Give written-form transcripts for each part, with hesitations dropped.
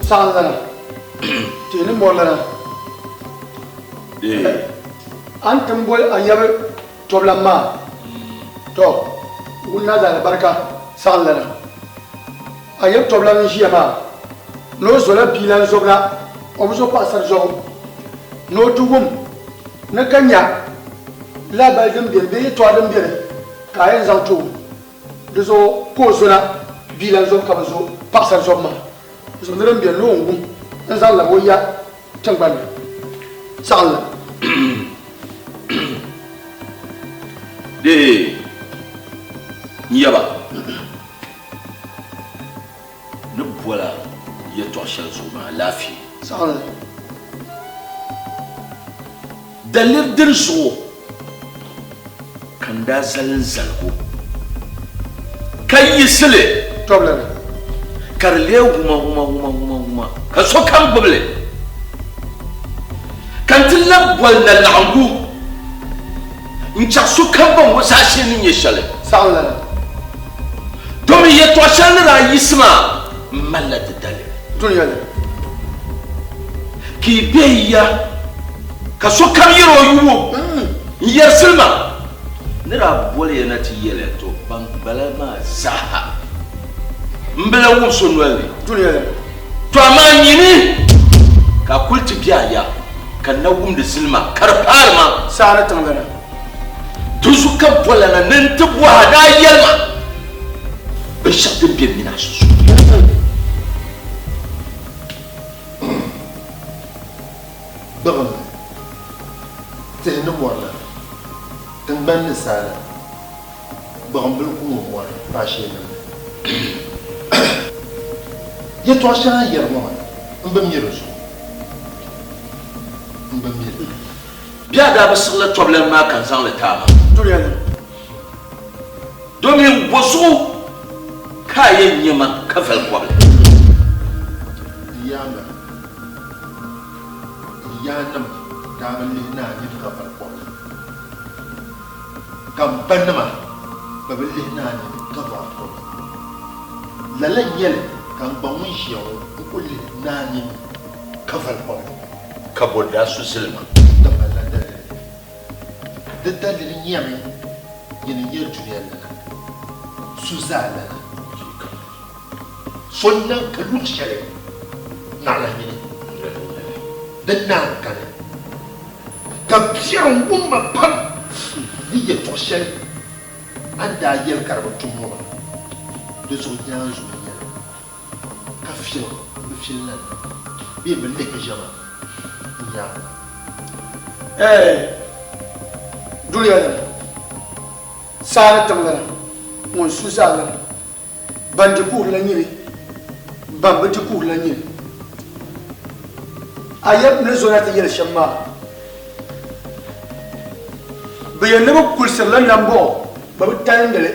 Saɣinlana, tihi ni mɔrilana, a ni ti m-boli a yab tɔbulan maa, tɔ, ŋun na zaali barika saɣinlana. A yab tɔbulan n-ʒiya maa, ni o zola bia lan zɔbu la, o bi zo paɣisari zɔbu, ni o ti wum ni ka nya lahibali din beni bee yɛtɔɣa din beni ka a yɛn zaŋ ti o. Di zuɣu ka o zona bia lan zɔbu ka bi zo paɣisari zɔbu maa. Di zuɣu ni din beni ni o ni wum n-zaŋ labi o ya tiŋgbani ni saɣinli. Dee n yaba ni bola yɛtɔɣ shɛli zuɣu maa alaafee. Saɣinli. Daliri dini zuɣu ka n daa zali n zaligu ka yiɣisi li tɔbili ni, ka di leei huma huma huma huma huma ka sokam gbibi li, ka n ti labi boli na laɣiŋgu n-chaɣ sokam baŋ o zaashee ni nyɛ shɛli. Saɣinlana. Domin yɛtɔɣ shɛli ni daa yiɣisi maa malila di daliri. Dunia ni. Ka yi be yi ya, ka sokam yɛr o yubu n-yɛri silima. N ni daa boli ya na ti yɛli ya, tɔ, ban bala maa zaaha m bi lan wum so noli ni. Dunia ni. Tɔ amaa nyini ka a kul ti be a ya, ka n na wumdi zilima ka di paari ma. Saa ni tiŋlana. Dinzuɣu ka m boli a na ni n ti bɔh a ni a yɛli ma binshɛɣu din be m mini a sunsuuni. Gbuɣinli, tihi ni mɔri la, tiŋgbani ni saa la, gbuɣimbila ku ŋɔ mɔri faashee nim ni. Yɛtɔɣ shɛŋa a yɛri ŋɔ maa, m bi mi di zuɣu, m bi mi li. Bɛ a daa bi siɣila tɔbulan maa ka n zaŋ li ti a maa? Dunia ni. Domin bɔzuɣu ka a yɛn nya ma ka vali kɔbili? Di yaa mali, n yaannim daa bi lihi ni a nini ka vali kɔbili, ka m banima gba bi lihi ni a nini ka vali kɔbili. Lala n-nyɛ li ka n gba ŋun ʒiya ŋɔ n-kul lihi ni a nini ka vali kɔbili. Ka bɔ daa su zilima? Di malila daliri. Di daliri nyɛmi nyini n-nyɛ dunia lana, su zaa lana. So n-lan ka luɣ shɛli naɣila nyini, di naan kani. Ka biɛrim wum ma pam ni yɛtɔɣ shɛli a ni daa yɛli ka di bi tum ŋɔ maa, di zuɣu nyaanzum n-nyɛ li. Ka fili bi fili lala bee bi lihi ʒiɛma n-nya. Ɛɛh! Dunia lana, saa ni tiŋ lana, ŋun su zaa lana, ban di kuhiri la nyini, ban bi di kuhiri la nyini. A yɛm ni zo na ti yɛli shɛm maa, bɛ yɛn ni bɛ kulisirila nambɔɣu, bɛ bi talindi li.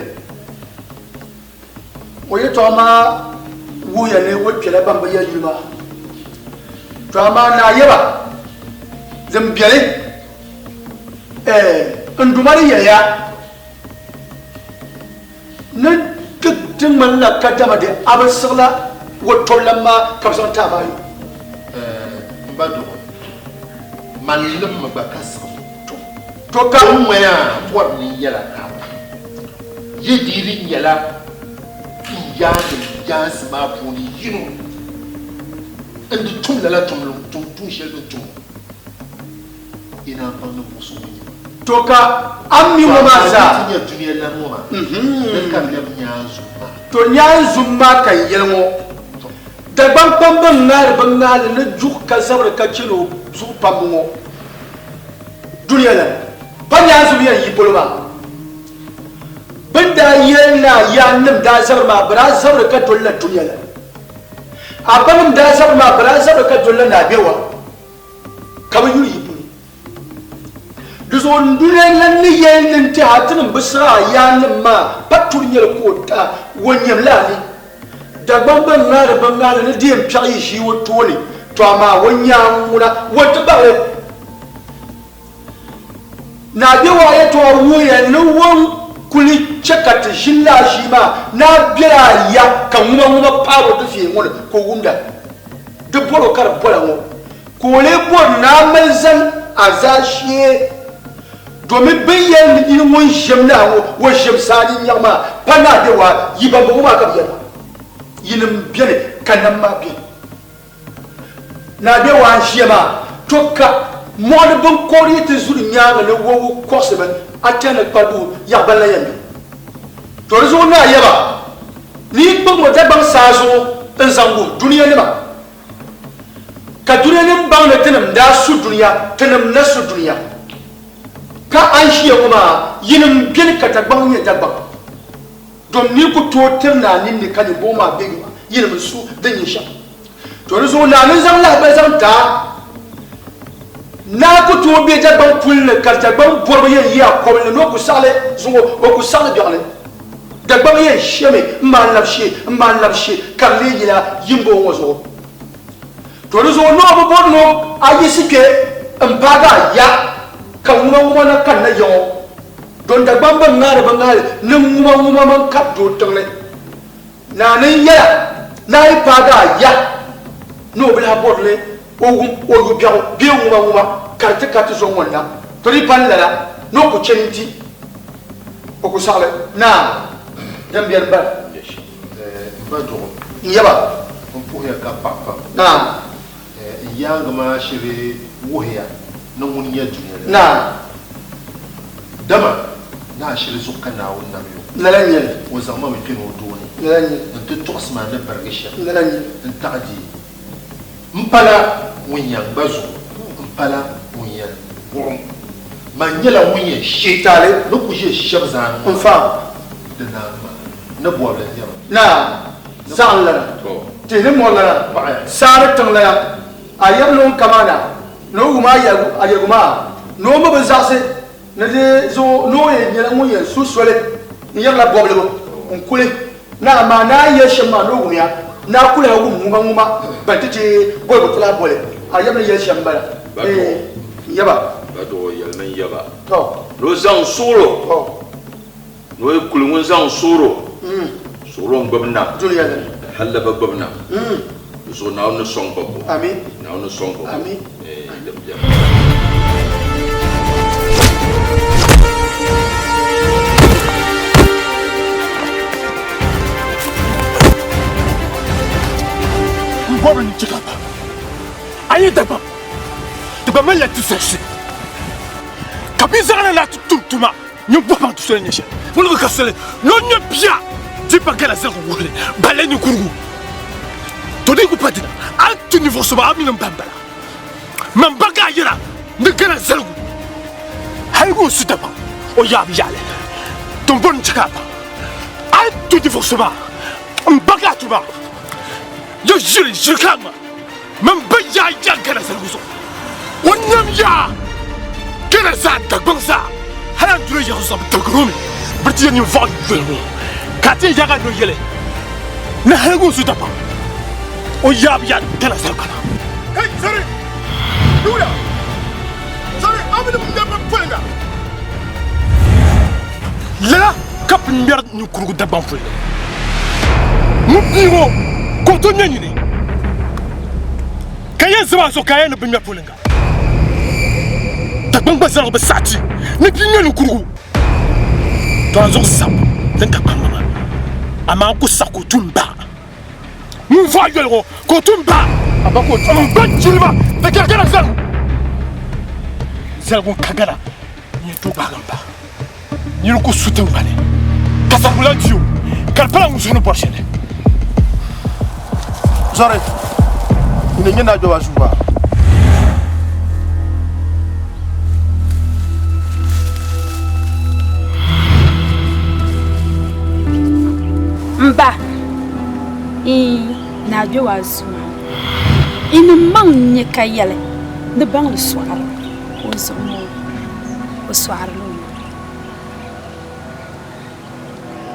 O yɛtɔɣa maa wuhiya ni o kpɛla ban bi yɛli yuli maa. To amaa naa yaba din beni eh, n Duuma ni yɛliya ni di ti ŋmanila kadama di a bi siɣila o tɔbulan maa ka bɛ zaŋ ti a maa yo. Eh, m ba Dogo, man limmi gba ka siɣi To, to ka. O ŋmaya bɔri ni n yɛla ka a baŋ. Yi dii di nyɛla n yaannim yaansi maa puuni yino n-di tum lala tuun shɛli din tum ŋɔ, yi naan baŋ ni muɣisigu n-nyɛ ma. To ka a mi ŋɔ maa zaa. Amaa yi ti nya dunia lan ŋɔ maa, di ka lɛbi nyaanzum maa. To nyaanzum maa ka n yɛli ŋɔ, Dagbaŋ kpamba ŋ-ŋahiri bɛ ŋahili ni juɣu ka zabiri ka chɛl o zuɣu pambu ŋɔ dunia la ni, pa nyaanzum yɛn yi polo maa. Bɛ ni daa yɛli ni a yaannim daa zabiri maa, bɛ daa zabiri ka dolila dunia la. A banim daa zabiri maa, bɛ daa zabiri ka dolila Naabewa, ka bɛ yuli yi polo. Di zuɣu n dunia lan ni yɛli ni n-tɛhi a tinim bi siɣi a yaannim maa pa turi nyɛli ka o ta o nyɛmla a ni. Dagbaŋ bɛn ŋahiri bɛ ŋahili ni di yɛn piɛɣi yi ʒii o tooni, tɔ amaa o nyaaŋ ŋuna o ti bahi li. Naa Gbewaa yɛtɔɣa wuhiya ni o ni kuli che ka ti ʒini lala ʒii maa, naa bela a ya ka ŋuma ŋuma paari o dufeya ŋɔ ni ka o wumda. Di bɔr o ka di bɔla ŋɔ, ka o lee bɔri ni a mali zani a zaashee, domi bɛ ni yɛli ni nyini ŋun ʒiɛm naa ŋɔ, o ʒiɛm saa ninyaɣ maa, pa ni a be waa, yi bambɔŋɔ maa ka bɛ yɛri maa. Yinim beni ka nam maa beni. Ni a be waa n-ʒiya maa, to ka mɔɣu ni biŋkɔbiri yi ti zuri nyaaŋa ni wɔbigu kɔɣisimi, a tɛhi ni kparibu yaɣiban la yɛn be. To di zuɣu ni a yaba ni yi kpuɣim o Dagbaŋ saa zuɣu n-zaŋ wuhi dunianima, ka dunianim baŋ ni tinim daa su dunia, tinim na su dunia. Ka a ni ʒiya ŋɔ maa, yinim beni ka Dagbaŋ nyɛ Dagbaŋ. Dom ni ku tooi tiri naa ninni ka ninvuɣu maa be yuma yinim n-su din nyɛ shɛm. To di zuɣu naa ni zaŋ lahibali zaŋ ti a, Naa ku tooi be Dagbaŋ puli ni ka Dagbaŋ bɔribu yɛn yi a kɔbili ni ni o ku saɣili zuŋɔ, o ku saɣili biɛɣuni. Dagbaŋ yɛn shɛmi m-maan labi she, m-maan labi she ka di lee yila yimbɔŋɔ ŋɔ zuɣu. To di zuɣu ni o bi bɔri ni a yiɣisi kpe m-paagi a ya ka ŋumaŋuma na kanna ya ŋɔ. Don Dagbaŋ bɛn ŋaari bɛ ŋahili ni ŋumaŋuma mini kab doo tiŋli. Naa ni n-yɛla ni a yi paagi a ya ni o bi lahi bɔri ni o wum o yu biɛɣu bee ŋumaŋuma ka di ti ka ti zo ŋɔ na, to di pa ni lala ni o ku chɛ nti o ku saɣili. Naa, din beni m-bala. M ba Duɣu. N yaba. M puhiya ka paɣi pam. Naa. N yaaŋa maa shiri wuhiya ni ŋuni nyɛ dunia li. Naa. Dama naa shiri zuɣu ka Naawuni nam ya o. Lala n-nyɛ li. O zaŋ ma mi kpɛna o tooni. Lala n-nyɛ li. Nti tɔɣisi ma ni birigi shɛm. Lala n-nyɛ li. N-taɣi di. M pala ŋun yɛn gba zuɣu, m pala ŋun yɛn buɣim. Man nyɛla ŋun yɛn she Taali. ni ku ʒe shɛb zaa nuu ni. N faam. Di naan ma ni bɔbili n-nyɛ ba. Naa, saɣim lana, tihi ni mɔri lana, saa ni tiŋ lana, a yɛm ni ŋun kamaana ni o wum a yɛligu maa, ni o mi bi zaɣisi ni di zuɣu ni o yɛn nyɛla ŋun yɛn su soli n-yɛrila bɔbiligu n-kuli ni, amaa ni a yɛli shɛm maa ni o wumya, ni a ku lahi wum ŋumaŋuma ban ti ti boligu ti lahi boli a yɛm ni yɛli shɛm m-bala. Ee, n yaba. Baduɣu yɛlimi n yaba. Tɔ. Ni o zaŋ suɣilo. Tɔ. Ni o yi kuli ŋun zaŋ suɣuro, suɣuro n-gbubi nam, Dunia ni. Hal di bi gbubi nam. Di zuɣu Naawuni ni sɔŋ gbubbu. Amin. Naawuni ni sɔŋ gbubbu. Amin. Ee, din beni. M bɔri ni chɛ ka ba a yi Dagbaŋ, Dagbaŋ malila ti saɣisi ka bɛ zaŋ li na ti tum tuma. Nyin bɔhi baŋ ti soli nyɛ shɛli. Wuligu ka soli ni o nya bia di pa gala zaligu wuhili balli ninkurugu. To di ku pa dina, a ni ti ninvuɣ so maa a mi ni m ba m-bala. Man ba ka a yɛra ni gala zaligu hal ŋun su Dagbaŋ o yaab yaɣili. Din bɔri n-chɛ ka a baŋ a ni ti ninvuɣ so maa m ba ka a tu maa. Ya ʒiri ʒiri ka a ŋma. Man ba yaa ya gana zaligu zuɣu. O nyam yaa gana zaa Dagbaŋ zaa hali a ni doli yaɣu zuɣu bi tibigiri o mi. Bɛ ti yɛn ninvuɣu yoli ŋɔ ka a ti yɛn yaagi a noli yɛli ni hali ŋun su Dagbaŋ o yaa bi yaa gana zaligu kana. Hey, sorry! Duda! Sorry, a mi ni ŋmɛri ba poliŋga. Lala ka bɛ ŋmɛri ninkurugu Dagbaŋ puli ni. Ŋun bia ŋɔ ka o tooi ŋmɛ nyini ka yɛn zib a zuɣu ka a yɛn ni bi ŋmɛ poliŋga. Dagbaŋ gba zaligu bi saɣi ti ni bia ŋmɛ ninkurugu. To a zuɣu zabu din ka kpaŋmaŋa, amaa n ku saɣi ka o tum ba. Ŋun vɔhi yoli ŋɔ ka o tum ba a ba ka o tum ba jilima di ka gana zaligu. Zaligu n-ka gana nyini tooi gbaagi m ba. Nyin ku su tiŋgbani ka zaligu lan ti o, ka di pala ŋun suhu ni bɔri shɛli. Zɔri, nyini n-nyɛ Naa Jɔba zuu maa. M ba, iin, Naa Jɔba zuu maa, i ni maŋ n-nyɛ ka yɛli ni baŋli sɔɣiri o zuɣu ŋɔ. O sɔɣirila o maŋa.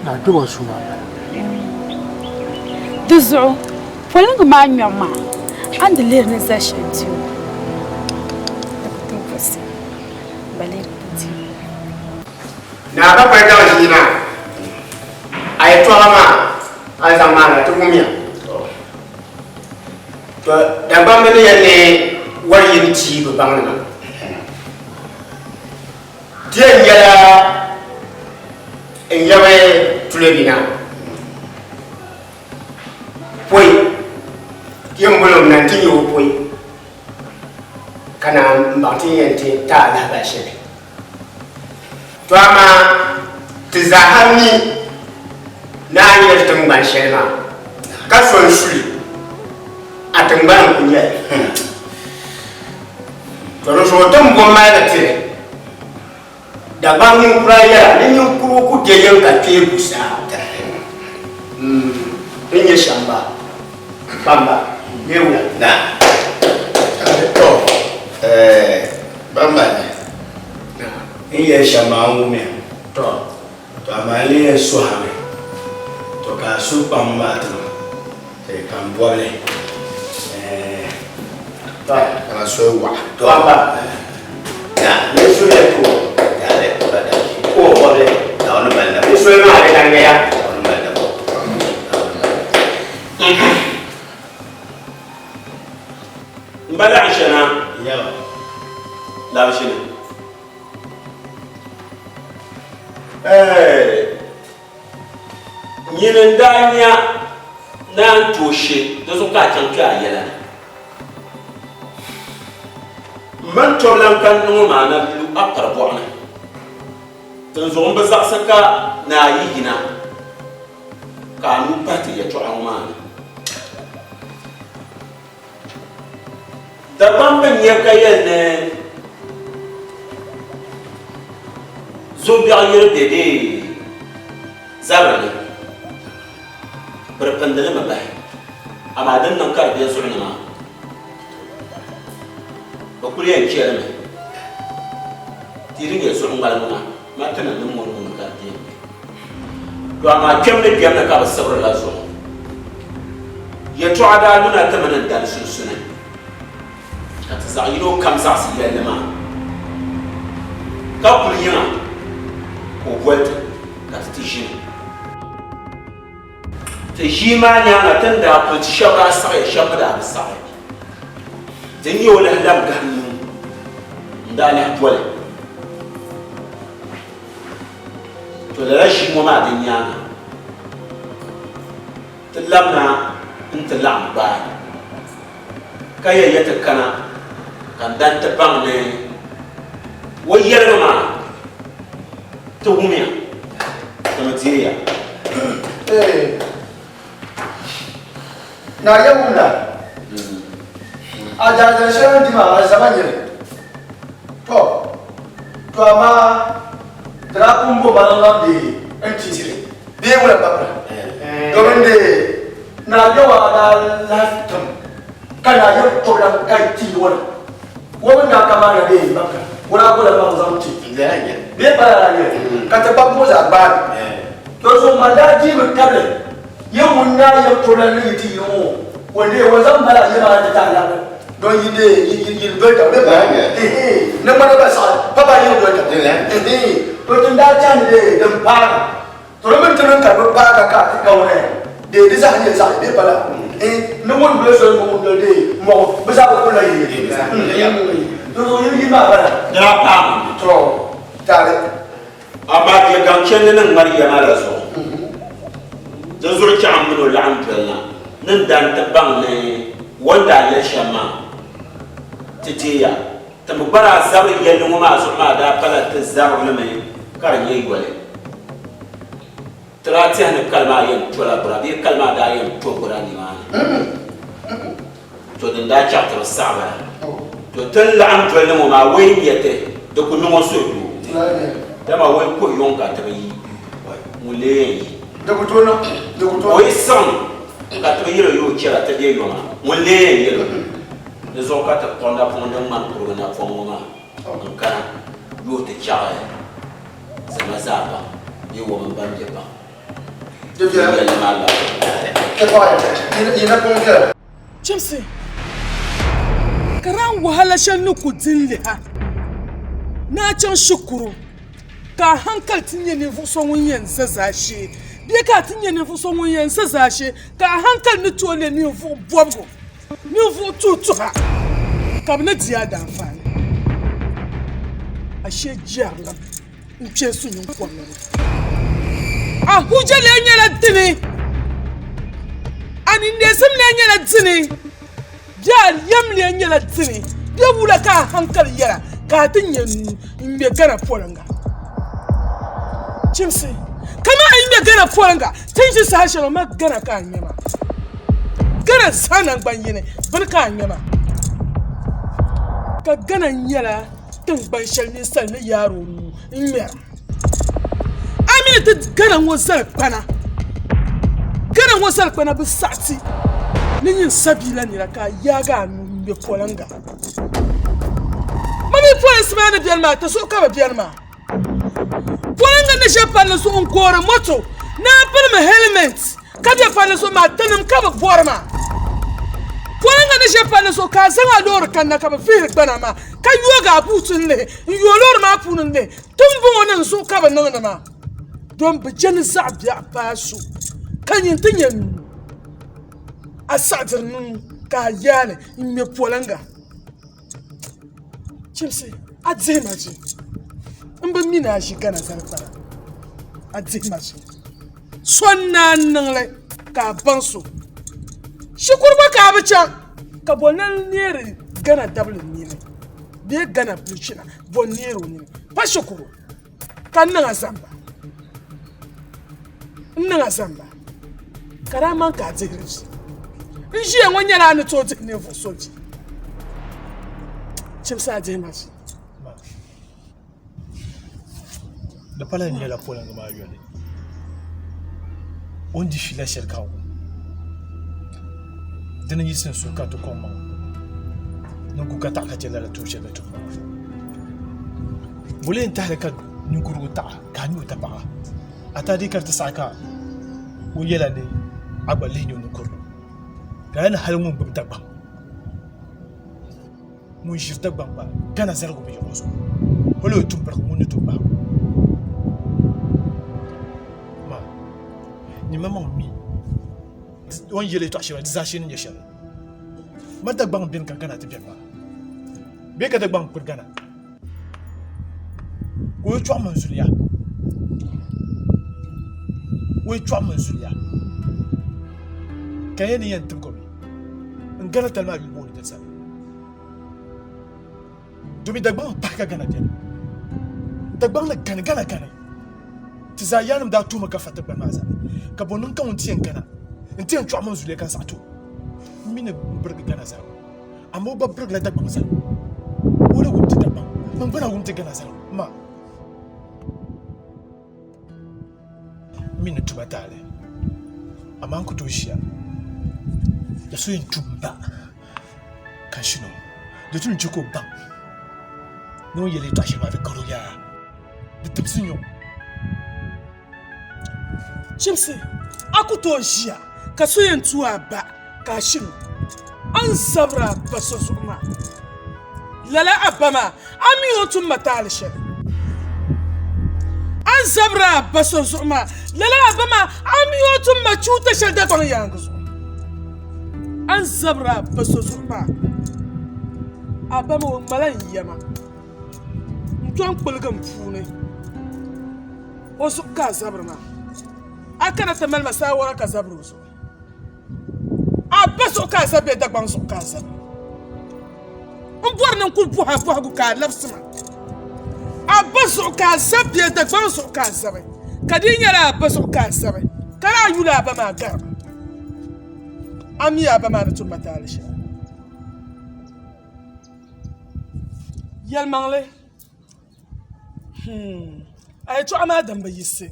Naa Jɔba zuu maa m-bala. Di zuɣu poliŋgi maa ŋmɛbu maa, a ni di lihiri ni zali shɛli di o, di ku tooi buɣisi ba lee di ku di o. Naa ka kpali daŋ ʒii maa, a yɛtɔɣa maa a ni zaŋ maa na ti wumya. To Dagbamba ni yɛli ni wari yini tia bi baŋ li maa. Di yɛn nyɛla n yabi Tulebi Naa pɔi yɛn boli o na nti nya o pɔi ka naan m-baŋ ti ni yɛn ti ti a lahibali shɛli. To amaa ti zaaha mi ni a ni yɛli tiŋgbani shɛli maa ka so n-su li, a tiŋgbani n-ku nyɛ li. To di zuɣu ti ni bo maligu tiri Dagbaŋ ninkura yɛra ni ninkurigu ku be yiŋ ka kpee bu saa. Di ni nyɛ shɛm ba, kpamba bee wula? Naa. To, bamba ni n yɛli shɛm maa n wumiya. To. To amaa n lee yɛn suhimi, to ka a suhu kpaŋ maa ti ma, ka m bɔbi li. To. Ka a suhu waɣa. To. Kpamba. Naa. Ni suhuya to. Taali ba daa ka o bɔbi li. Naawuni mali nabɔ. Ni soli maa di darigiya. Naawuni mali nabɔ. Naawuni mali nabɔ. M ba Laɣinshɛna. Yawa. Labishini. Ɛɛh! Nyini n-daa nya Naa N-tooi she, di zuɣu ka a chaŋ kpe a yɛla ni. M mani tɔbulan kanni ŋɔ maa na lu a kparibɔɣu ni. Dinzuɣu m bi zaɣisi ka naa yi yina ka a nuu pahi ti yɛtɔɣa ŋɔ maa ni. Dagbaŋ bi nya ka yɛli ni zuɣubiɛɣu yiri be bee zabiri ni, bɛ di pindi li mi bahi, amaa din niŋ ka di be zuɣu ni maa, bɛ kuli yɛn che li mi. Ti yi di nyɛ zuɣu ŋmaligu na, ma ti ni niŋ ŋɔ nuu ni ka di di yɛn be. To amaa kpɛm ni kpɛm ni ka bɛ sibiri la zuɣu. Yɛtɔɣa daa luna ti mini n dali sunsuni, ka ti zaɣ yino kam zaɣisi yɛlli maa, ka kuli yiŋa ka o boli ti ka ti ti ʒini. Ti ʒii maa nyaaŋa ti ni daa kuli ti shɛba daa saɣiya, shɛba mi daa bi saɣi. Din nyɛ o lahi lab gahim nuu n-daa lahi boli. To lala ʒii ŋɔ maa din nyaaŋa, ti labina nti laɣim gbaai ka ya ya ti kana ka n dan ti baŋ ni o yɛligu maa ti wumya, ti mi deei ya. Naa ya wumda, a daadali shɛli ni di maa, alizama n-nyɛ li. Tɔ! To amaa ti daa pun bo ma n-lan be n-ti li bee wula m-ba pira? Domin di Naa Yawɛ daa lahi tim ka Naa Yawɛ tɔbu lan ka yi ti yi ŋɔ na. O mi daa ka maa na bee m-ba pira, o daa bola ma zaŋ ti bee pa lala n-nyɛ li ka ti kpab ŋɔ zaa gbaai. To zuɣu man daa dii bi tabili yi ŋun Naa Yawɛ tɔbu lan ni yi ti yi ŋɔ o ni o zaŋ mali a yɛma ti tahi labi don yi dee yi yi yi doli taba bee pa ni ŋmana gba saɣi pa ba yi doli taba to tin daa chani dee din paagi to di mini ti niŋ ka di bi paagi ka ti ka ŋuni dee di zaa nyɛ zaɣi bee pa la ni ŋun doli soli mini ŋun doli dee mɔɣu bi zaa bi kuli la yi to zuɣu yi yi maa bala Di daa paagi mi. To taali. Amaa bɛ gaŋ chandi ni ŋmari ya maa la zuɣu. Dinzuɣu chaɣim min o laɣim dolina ni n dan ti baŋ ni o ni daa yɛli shɛm maa ti deeya. Ti mi gba daa zabiri yɛlli ŋɔ maa zuɣu maa daa pala ti zabiri li mi ka di nyɛ yoli. Ti daa tɛhi ni kali maa yɛn tola gbura bee kali maa daa yɛn to gbura nimaani. To din daa chaɣ ti bi saɣi ba la. To ti ni laɣim doli ni ŋɔ maa wei n-nyɛ ti di ku niŋ o suhudoo. Dama wei kuhi yuŋ ka ti bi yi, ŋun lee yɛn yi. O yi siɣim ka ti bi yɛl o yi o chɛla ti be yoma, ŋun lee yɛn yɛl o. Di zuɣu ka ti kpuɣi napɔŋ din ŋmani kurigu napɔŋ ŋɔ maa n-kana yooi ti chaɣi zama zaa baŋ bee o mini ban be baŋ. Yɛlli maa labbu. Chimsi, ka di wahala shɛli ni ku di n-lihi a ni a chaŋ shikuru ka a hankali ti nyɛ ninvuɣ so ŋun yɛn za zaashee bee ka a ti nyɛ ninvuɣ so ŋun yɛn za zaashee ka a hankali ni tooi leei ninvuɣ bɔbigu. Ninvuɣ tuhi tuha ka bɛ ni di a daanfaani. Ashe jɛrilim n-kpe n su niŋkɔbili ni. A hujia lee nyɛla dini? A ninneesim lee nyɛla dini? Bɛ a yɛm lee nyɛla dini? Bɛ wula ka a haŋkali yɛla ka a ti nya n-ŋme Gana poliŋga? Chimsi, Kaman a yi ŋme Gana poliŋga, ti ni ʒi saha shɛli ŋɔ, ma Gana ka a ŋme maa. Gana zaa naŋgban yini bini ka a ŋme maa. Ka Gana nyɛla tiŋgban shɛli ninsal ni yaari o nuu n-ŋmɛra. A mi ni ti Gana ŋɔ zalikpana, Gana ŋɔ zalikpana bi saɣi ti ni nyin sabiila nira ka a yaagi a nuu ŋ-ŋme poliŋga. Bɛ mi polinsi maa ni beni maa, ti zuɣu ka bɛ beni maa. Poliŋga ni ʒe palli zuɣu n-goori moto ni a pilimi heliment ka be palli zuɣu maa, tinim ka bɛ bɔri maa. Poliŋga ni ʒe palli zuɣu ka a zaŋ a loori kanna ka bɛ vihiri gbana maa ka yoogi a buuti n-lihi n-yooi loori maa puuni n-lihi Tiŋbɔŋɔ nim zuɣu ka bɛ niŋdi maa, don bɛ je ni zaɣ biɛɣu paai so, ka nyin ti nyɛ nuu, a saɣidiri nuu ka a yaa li n-ŋme poliŋga. Chimsi, a dihi ma ʒi. M bi mi ni a ʒi Gana zalikpana. A dihi ma ʒi. So n-naan niŋ li ka a baŋ so. Shikuru gba ka a bi chaŋ, ka bɔ n-lan neeri Gana dabili nini bee Gana bilichina bɔ n-neeri o nini? Pa shikuru ka n niŋ a zamba. N niŋ a zamba ka daa maŋ ka a dihiri vi. N ʒiya ŋɔ nyɛla a ni tooi dihi ninvuɣ so vi. Chimsi a dihi ma vi. Di pala ni nyɛla polingi maa yoli o ni di fiila shɛli ka wum dini yiɣisi n suhu ka ti kɔŋ maŋa ni gu ka taɣi ka chɛ lala tuun shɛli ni tum maa boli n tahali ka ninkurigu taɣa ka a nyɛ o tapaɣa a taadi ka di ti saɣi ka o yɛla ni a gba lihi nyɛ o ninkurigu ka a ni hali ŋun gbubi Dagbaŋ ŋun ʒiri Dagbaŋ gba Ghana zaligu bi yiɣi o zuɣu o lee tum birigi ŋun ni tooi gbaagi o maa nyini maŋmaŋ mi o ni yɛli yɛltɔɣa shɛli maa di zaashee ni nyɛ shɛli ma Dagbaŋ beni ka Ghana ti beni maa bee ka Dagbaŋ kpiri Ghana ka o chɔɣim n zuliya o chɔɣim n zuliya ka yɛn ni yɛn tibigi o mi n Ghana tali maa yuli booni di sani domi Dagbaŋ pahi ka Ghana beni Dagbaŋ ni gani Ghana gani ti zaa yaanima daa tuumi ka fa tigbani maa zani ka bo niŋ ka ŋun ti yɛn kana n ti yɛn chɔɣim n zuliya ka n saɣi ti o m mi ni birigi Ghana zali amaa o gba birigila Dagbaŋ zali o ni wum ti Dagbaŋ man gba na wum ti Ghana zali ma M mi ni tuma taali, amaa n ku tooi ʒiya ka so yɛn tum ba ka n shini o. Di tu ni chɛ ka o baŋ ni o ni yɛli yɛtɔɣ shɛli maa di gari o yaa, di tibisi n-nyɛ o. Chimsi, a ku tooi ʒiya ka so yɛn tu a ba ka a shini o. A ni zabiri a ba so zuɣu maa, lala a ba maa, a mi o tum ma taali shɛli. A ni zabiri a ba so zuɣu maa, lala a ba maa, a mi o tum ma chuuta shɛli Dagbaŋ yaaŋa zuɣu. A ni zabiri a ba so zuɣu maa, a ba maa o ŋmala n yɛma n-to n-kpuligi m puuni. O zuɣu ka a zabiri maa. A kana ti mali ma saawara ka zabiri o zuɣu. A ba zuɣu ka a zabi bee Dagbaŋ zuɣu ka a zabi? N bɔri ni n kuli bɔhi a bɔhigu ka a labisi ma. A ba zuɣu ka a zabi bee Dagbaŋ zuɣu ka a zabi? Ka di yi nyɛla a ba zuɣu ka a zabi, ka daa yuli a ba maa gari ma. A mi a ba maa ni tum ma taali shɛli. Yɛlimaŋli. Hmm. A yɛtɔɣa maa din bi yiɣisi.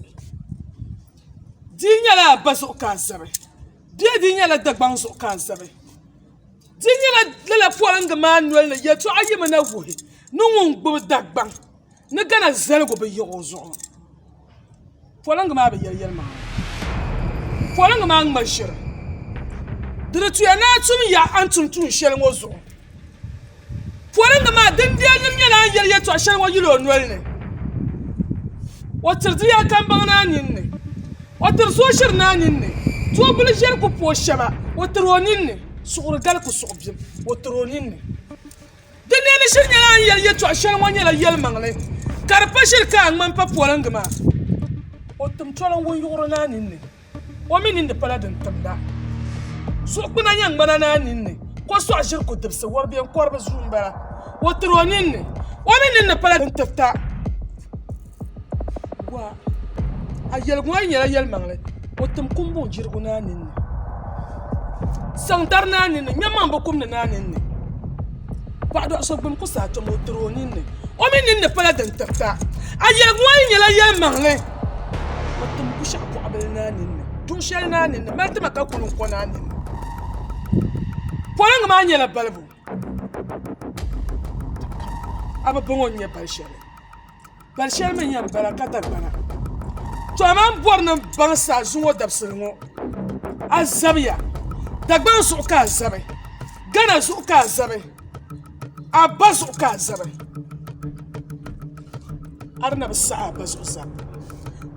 Di yi nyɛla a ba zuɣu ka a zabi bee di yi nyɛla Dagbaŋ zuɣu ka a zabi di yi nyɛla lala polingi maa noli ni yɛtɔɣa yimi na wuhi ni ŋun gbubi Dagbaŋ ni Gana zaligu bi yiɣi o zuɣu Polingi maa bi yɛli yɛlimaŋli. Polingi maa ŋma ʒiri. Di di tuya ni a tum ya a ni tum tuun shɛli ŋɔ zuɣu. Polingi maa dindeenim nyɛla a ni yɛli yɛtɔɣ shɛli ŋɔ yili o noli ni. O tiri di ya kambaŋ ni a nini ni. O tiri so ʒiri ni a nini ni. Toobuli ʒiɛri ku pooi shɛba, o tiri o nini ni. Suɣuri gali ku suɣi bim, o tiri o ninni. Di neeni shiri nyɛla a ni yɛli yɛtɔɣ shɛli ŋɔ nyɛla yɛlimaŋli, ka di pa shiri ka a ŋmani pa poliŋgi maa. O tim tɔli n-wunyuɣiri naa ninni, o mi ninni pala din timda. Zuɣukpina nyɛ ŋmana naa ninni, kɔsɔɣu ʒiri kudibisi wɔribɛnkɔriba zuu m-bala. O tiri o ninni, o mi ninni pala din tirita. Wa, a yɛligu ŋɔ yi nyɛla yɛlimaŋli, o tim kumbuŋ jirigu naa ninni. Saŋ dari naa ninni, ŋmɛmaŋ bi kumdi naa ninni. Paɣidɔɣiso gbuni ku saha tom o tiri o ninni, o mi ninni pala din tirita. A yɛligu ŋɔ yi nyɛla yɛlimaŋli, o tim kushɛɣu bɔɣibili naa ninni, duɣu shɛli naa ninni, mali tima ka kuli n-ko naa ninni. Poliŋgi maa nyɛla balibu. A bi baŋ o ni nyɛ bali shɛli. Bali shɛli mi yɛn bala ka Dagbana. To amaa n bɔri ni n baŋ sa zuŋɔ dabisili ŋɔ a zabiya Dagbaŋ zuɣu ka a zabi Gana zuɣu ka a zabi a ba zuɣu ka a zabi a di na bi saɣi a ba zuɣu zabi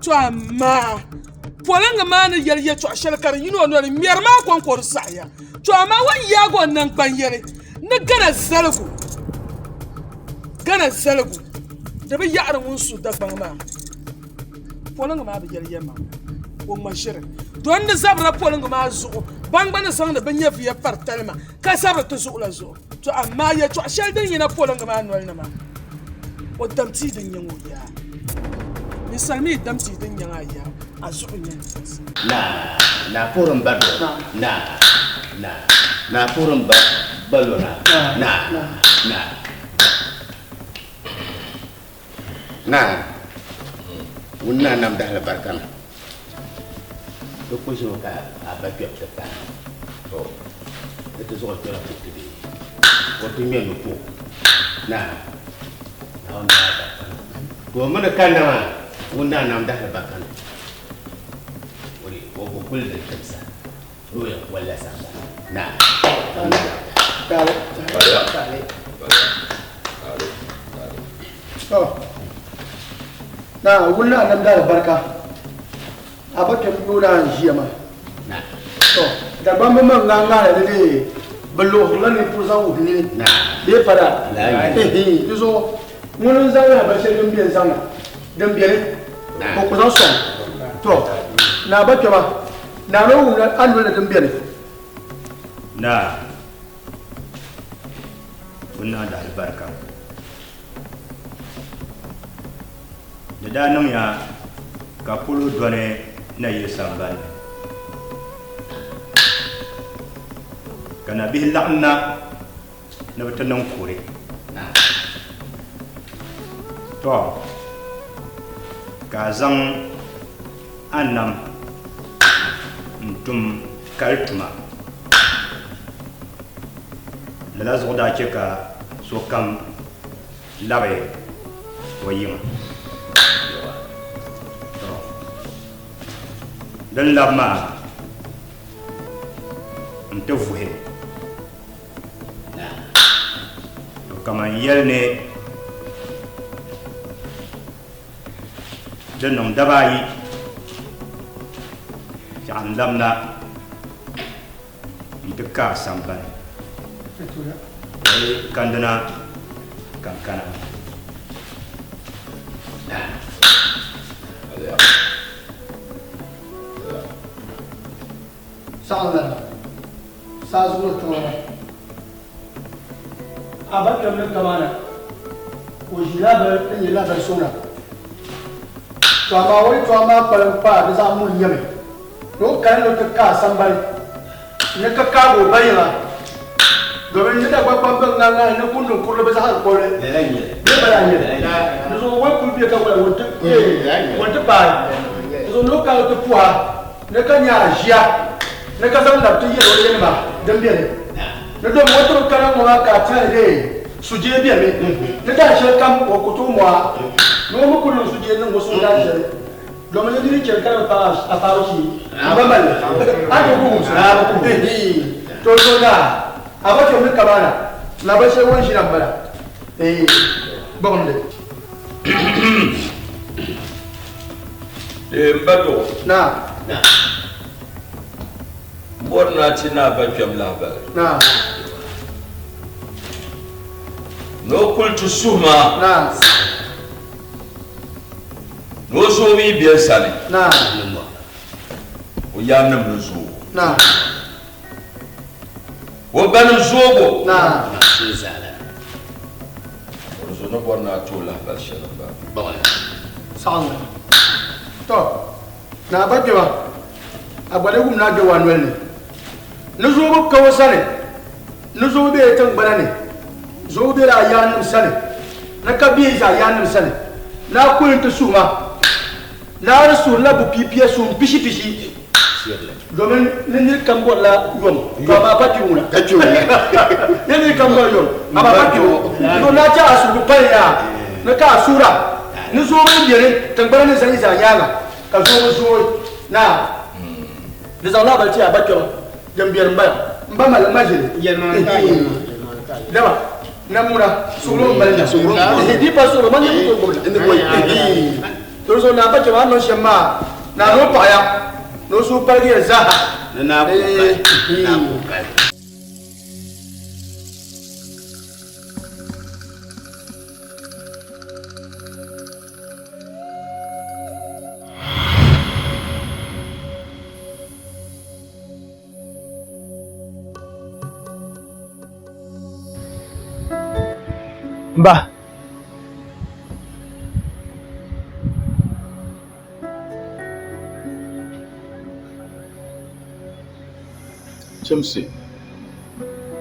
to amaa polingi maa ni yɛli yɛltɔɣa shɛli ka di yina o noli ŋmɛri maa kɔŋko di saɣiya to amaa o ni yaagi o naŋgban yɛli ni Gana zaligu Gana zaligu di bi yaɣiri ŋun su Dagbaŋ maa poliŋgi maa bi yɛli yɛlimaŋli o ŋma ʒiri don di zabirila poliŋgi maa zuɣu ban gba ni zaŋdi bɛ nyɛvuya pari talima ka zabiri ti zuɣu la zuɣu to amaa yɛltɔɣa shɛli din yina poliŋgi maa noli ni maa o dam tia din nyaŋ o yaa ninsal mi dam tia din nyaŋ a yaa a zuɣu n-nyɛ ninsi. Naa, naa puhiri m ba doo. Naa, naa, naa puhiri m ba ba lona. Naa, naa. Naa, ŋun naa nam dahili barika na. Di ku ʒimi ka a ba kpɛbu ti pahi. To, di ti zuɣu kpɛla ku ti bee o ti ŋmɛ nu po. Naa, Naawuni daa barika na. To o mi ni kanna maa, ŋun naa nam dahili barika na. O di, o bi kuli di timsa. Ni o yɛn bolila sambani. Naa, ŋun naa nam dahili. Taali, taali, taali, taali. To, naa, ŋun naa nam dahili barika. A ba kpɛm yooi na n-ʒiya maa. To, Dagbamba maŋ ŋahi ŋahili ni dee bɛ luɣirila ni puri zaŋ wuhi nini bee pa daa. Di zuɣu ŋuni n-zaŋ lahabali shɛli din beni zaŋ na, din beni o ku zaŋ sɔŋ. To, Naa ba kpɛma, naa ni o wum a noli ni din beni. Naa, ŋun niŋ a dahalibarika. Di daa niŋya ka polo dɔni nayili sambani ni, ka nabihi laɣim na ni bɛ ti niŋ kore. Tɔ! Ka a zaŋ a nam n-tum kali tuma. Lala zuɣu daa chɛ ka sokam labi o yiŋa. Tɔ! Din labi maa nti vuhi. Tɔ! Kaman yɛli ni di niŋ daba ayi fiɛɣu n-labina nti kaai sambani. Wai kandina ka n kana. Saɣim lana, saa zuɣu ni tiŋlana. A ba kpɛm ni kamaana, o ʒi lahibali n nyɛ lahibali suŋ na. To amaa o yɛtɔɣa maa kpalim kpaa di zaɣ muni nyɛmi ni o kani ni o ti kaai sambani ni ka kaagi o ba yiŋa domin ni Dagbakpam bɛn ŋahi ŋahi ni kunduŋ kurili bi zaɣiri kɔbili bee bala n-nyɛ li. Di zuɣu o kuli be ka wali o ni ti paai di zuɣu ni o kaagi ti puhi a ni ka nya a ʒiya ni ka zaŋ labi ti yɛli o yɛlima din beni ni domin o ti bi kana ŋɔ maa ka a tɛhi dee sujee bemi ni dahin shɛli kam o ku tooi mo a ni o mi ku niŋ sujee niŋ o suhu dahin shɛli domin ni niri chani ka di bi paai a paabu shee m-ba mali li a ni tooi ku wumsi li to so naa a ba kpɛm ni kamaana lahabali shɛli o ni ʒi na m-bala eeh gbuɣim li. Eeh m ba Duɣu. Naa. M Bɔri ni a ti Naa ba kpɛm lahibali. Ni o kuli ti suhi ma. Ni o zoobu yi be n sani. O yaannim ni zooi. O banim zoobu. O zo ni bɔri ni a ti o lahibali shɛli m-bala. Saɣiŋ. Tɔ! Naa ba kpɛma, a gba di wum ni a kpe waa noli ni. Ni zoobu ka o sani, ni zoobu bela tiŋgbana ni, zoobu bela a yaannim sani, ni ka bɛ ʒe a yaannim sani. Ni a kuli nti suhi ma, ni a di suhirila bupipia suhum pishipishi, domin ni nir kam bɔrila yom, to amaa pa kpi ŋuna. Ni nir kam bɔri yom, amaa pa kpi ŋɔ. To ni a chɛ a suhigu pali yaa, ni ka a suhira, ni zoobu ni beni tiŋgbana ni zani zaa nyaaŋa. Ka zoobu zooi naa di zaŋ lahabali ti a ba kpɛma din beni m-bala. M ba mali ma ʒili. Dama namuna suɣulo m-mali na. Di pa suɣulo man ni ku tooi gbubi li. To di zuɣu naa ba kpɛma a ni niŋ shɛm maa naa ni o paɣiya ni o suhu paligi ya zaaha. M ba. Chimsi,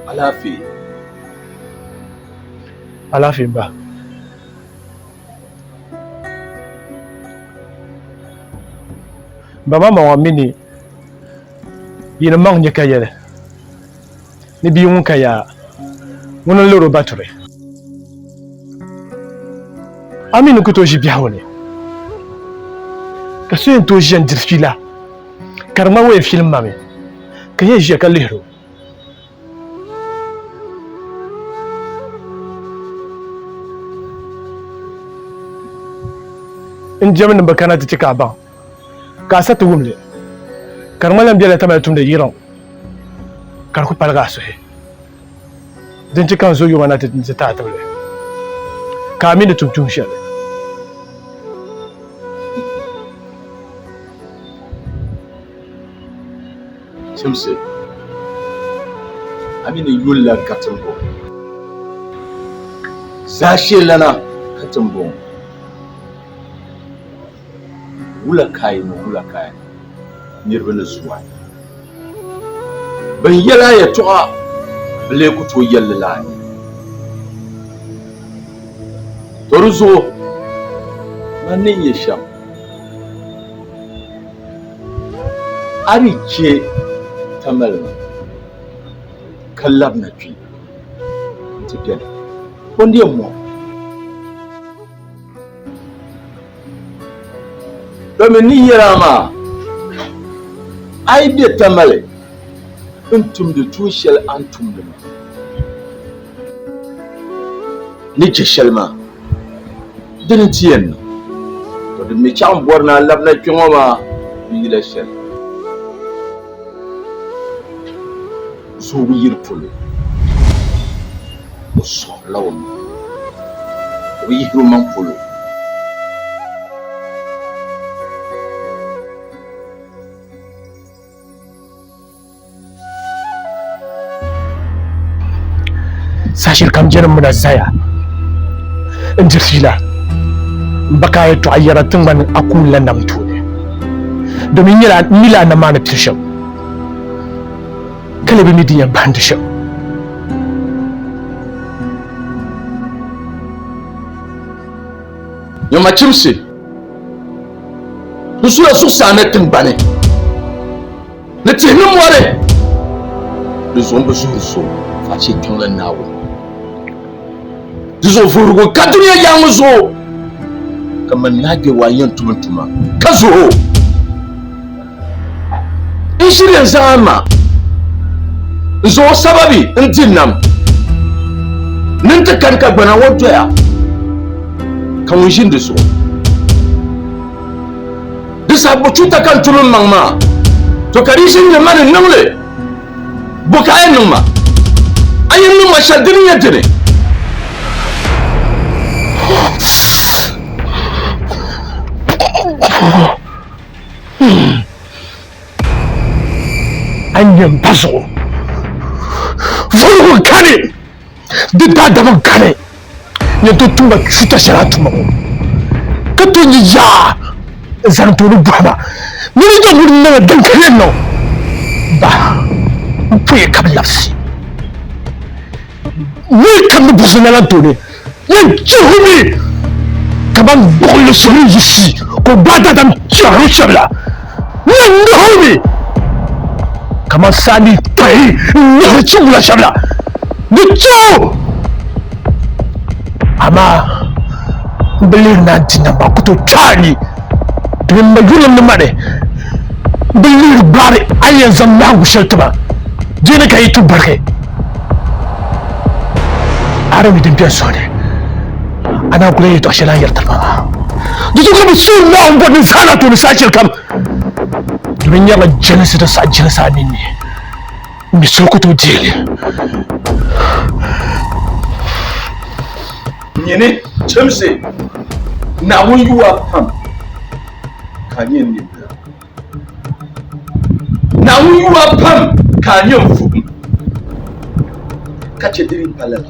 alaafee? Alaafee m ba. Ba maa maŋa mi ni yi ni maŋ nyɛ ka yɛli ni bia ŋun ka yaa ŋuni n-lɔri o ba turi. A mi ni ku tooi ʒi biɛhigu ni ka so yɛn tooi ʒiya n-diri fiila ka di ŋmani o yɛn filim ma mi ka yɛn ʒiya ka lihiri o. N jɛmnim bi kana ti chɛ ka a baŋ, ka a sa ti wum li, ka di ŋmanila m bela Tamale tumdi yiriŋ, ka di ku paligi a suhi. Din chɛ ka n zo yoma na ti ti a tibili, ka a mi ni tum tuun shɛli. Chimsi, a mi ni yulila ka timbɔŋ. Zaasheelana ka timbɔŋ. Wula ka a yi niŋ, wula ka a yi niŋ, niriba ni zu a. Bɛn yɛl a yɛtɔɣa, bɛ lee ku tooi yɛl li la a ni. To di zuɣu, man ni nyɛ shɛm. A ni chɛ Tamale maa ka labina kpe nti beni, o ni yɛn mɔŋ. Domin ni yɛl a maa, a yi be Tamale n-tumdi tuun shɛli a ni tumdi maa ni je shɛli maa, Dini nti yɛn niŋ? To din mi chaŋ bɔri ni a labina kpe ŋɔ maa bi yila shɛli. Zoobu yiri polo, o sɔhirila o maŋa, o bi yihiri o maŋ polo. Saha shɛli kam jɛrim mi na zaya n-diri fiila m-ba ka a yɛtɔɣa yɛra tiŋgbani a kuuni la nam tooni, domin n nyɛla n mi la a nam maa ni pili shɛm, ka lee bi mi din yɛn bahindi shɛm. Nyama chimsi, n sula zuɣusaa ni tiŋgbani. Ni tihi ni mɔri, di zuɣu m-bi zuhiri so faashee kpiɔŋlan Naawuni. Di zuɣu vuhirigu ka dunia yaŋ ŋɔ zuɣu, ka man Naa Gbewaa yɛn tum n tuma ka zuh o. N shiri yɛn zaŋ a ma n-zaŋ o sababi n-di nam ni n ti kani ka gbana ŋɔ doya ka ŋun ʒini di zuɣu. Di saha buchuta ka n tum m maŋ maa, to ka di ʒi n-nyɛ ma ni niŋ li. Bɔ ka a yɛn niŋ ma? A yɛn niŋ ma shɛli dini n-nyɛ dini? A nyɛ m ba zuɣu vuhirigu kani, di daadama kani yɛn tooi tum ma chuuta shɛli a tuma ŋɔ ka tooi nyɛ yaa n-zani tooni bɔhi ma ni di nyɛ ŋuni niŋ din ka yɛn niŋ ba m puya ka bi labisi nir kam ni buɣisi lala tooni yɛn chihimi kaman gbuɣinli so ni yiɣisi ka o gbaai daadam chɛri shɛb la. Yɛn ŋahimi kaman saa ni tɔhi n-ŋahiri chiwula shɛb la ni chɛ o. Amaa m bi lihiri ni a di nam maa ku tooi kpe a ni, domin m ma yurilim ni ma ni m bi lihiri gbaari a ni yɛn zaŋ nahiŋgu shɛli ti ma di ni ka yi ti barigi. A di mi din beni suhu ni, a naan ku lan yɛtɔɣ shɛli a ni yɛri tiri ma maa. Di zuɣu ka bɛ suhi Naawuni bɔri ni zaa na tooni saha shɛlikam, domin nyarila jɛlinsi din saɣi jɛlinsi a ninni m-mi so ku tooi deei li. Nyini chimsi, Naawuni yu a pam ka a nyɛ n nibila. Naawuni yu a pam ka a nyɛ n vuhim, ka chɛ di ni pa lala.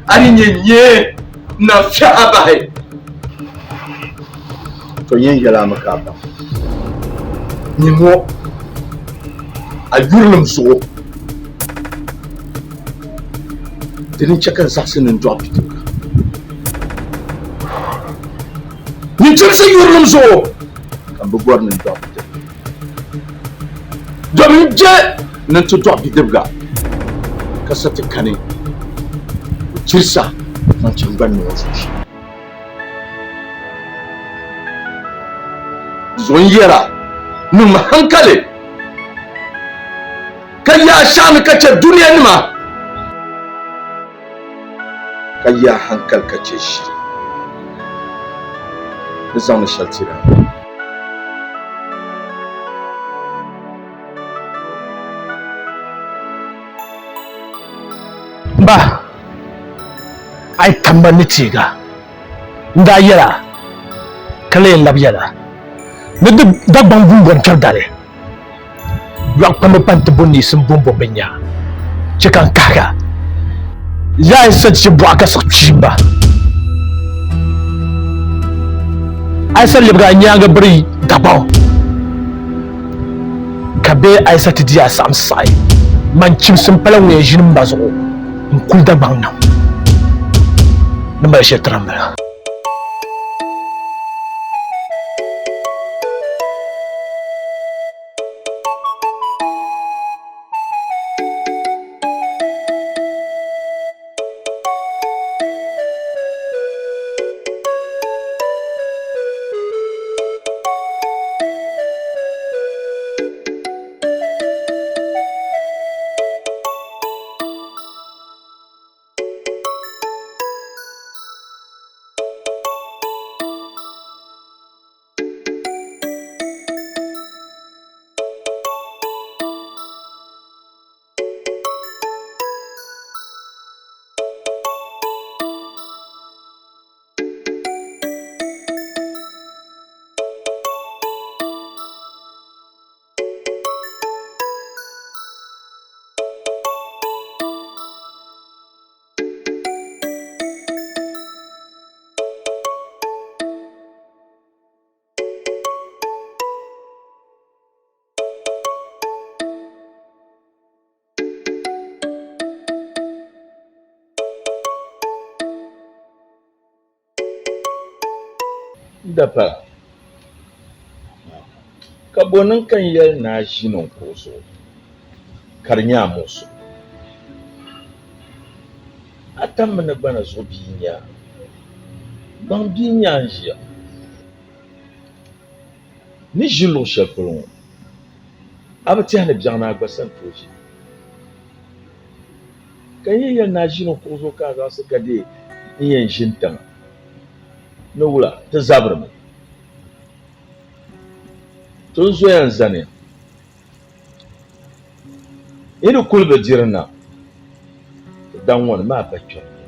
A ni nyɛ nyee n na fiɛh a bahi. To yɛn yɛl a mi ka a baŋ ni ŋɔ a yurilim zuɣu di ni chɛ ka n zaɣisi ni n dɔɣi bidibiga. Nyin chimsi yurilim zuɣu ka m bi bɔri ni n dɔɣi bidibiga, domin n je ni n ti dɔɣi bidibiga ka sa ti kani o chirisa zaŋ chaŋ gba ni o zuɣu shee. Di zuɣu n yɛra, niŋmi hankali ka yaa shɛɣu ni ka chɛ dunianima, ka yaa hankali ka chɛ ʒiri ni zaŋdi shɛli tiri a. M ba, a yi tam ma ni teega, n daa yɛl a ka lee labi yɛl a ni di Dagbaŋ bumbɔni kpɛbu dali. Yɔɣu kpamba pa nti bo neesim bɔmbɔm bɛ nya chɛ ka n kahig a. Yaa yi sa ti chɛ bɔɣa ka siɣi kpiimba. A yi sa lɛbigi a nyaaŋa biri Dagbaŋ, ka bee a yi sa ti di a saɣim saɣi, man chimsim pala ŋun yɛn ʒini m ba zuɣu n-kuli Dagbaŋ nam ni mali shɛli tira m-bala. Dapala, ka bo niŋ ka n yɛli ni a ʒini n kuɣu zuɣu ka di nyɛ a muɣisigu? A tammi ni gbana zuɣu bia n-nyɛ a, gbaŋ bia n-nyɛ a n-ʒiya. Ni ʒi luɣ shɛli polo ŋɔ, a bi tɛhi ni biɛɣuni a gba sani tooi ʒi. Ka n yi yɛli ni a ʒini n kuɣu zuɣu ka a zaɣisi ka deei n yɛn ʒini tiŋa ni wula, ti zabirimi. Ti ni zoya n-zaniya. Yi di kuli bi diri na, ti daŋ ŋɔ ni maa ba kpɛm ya.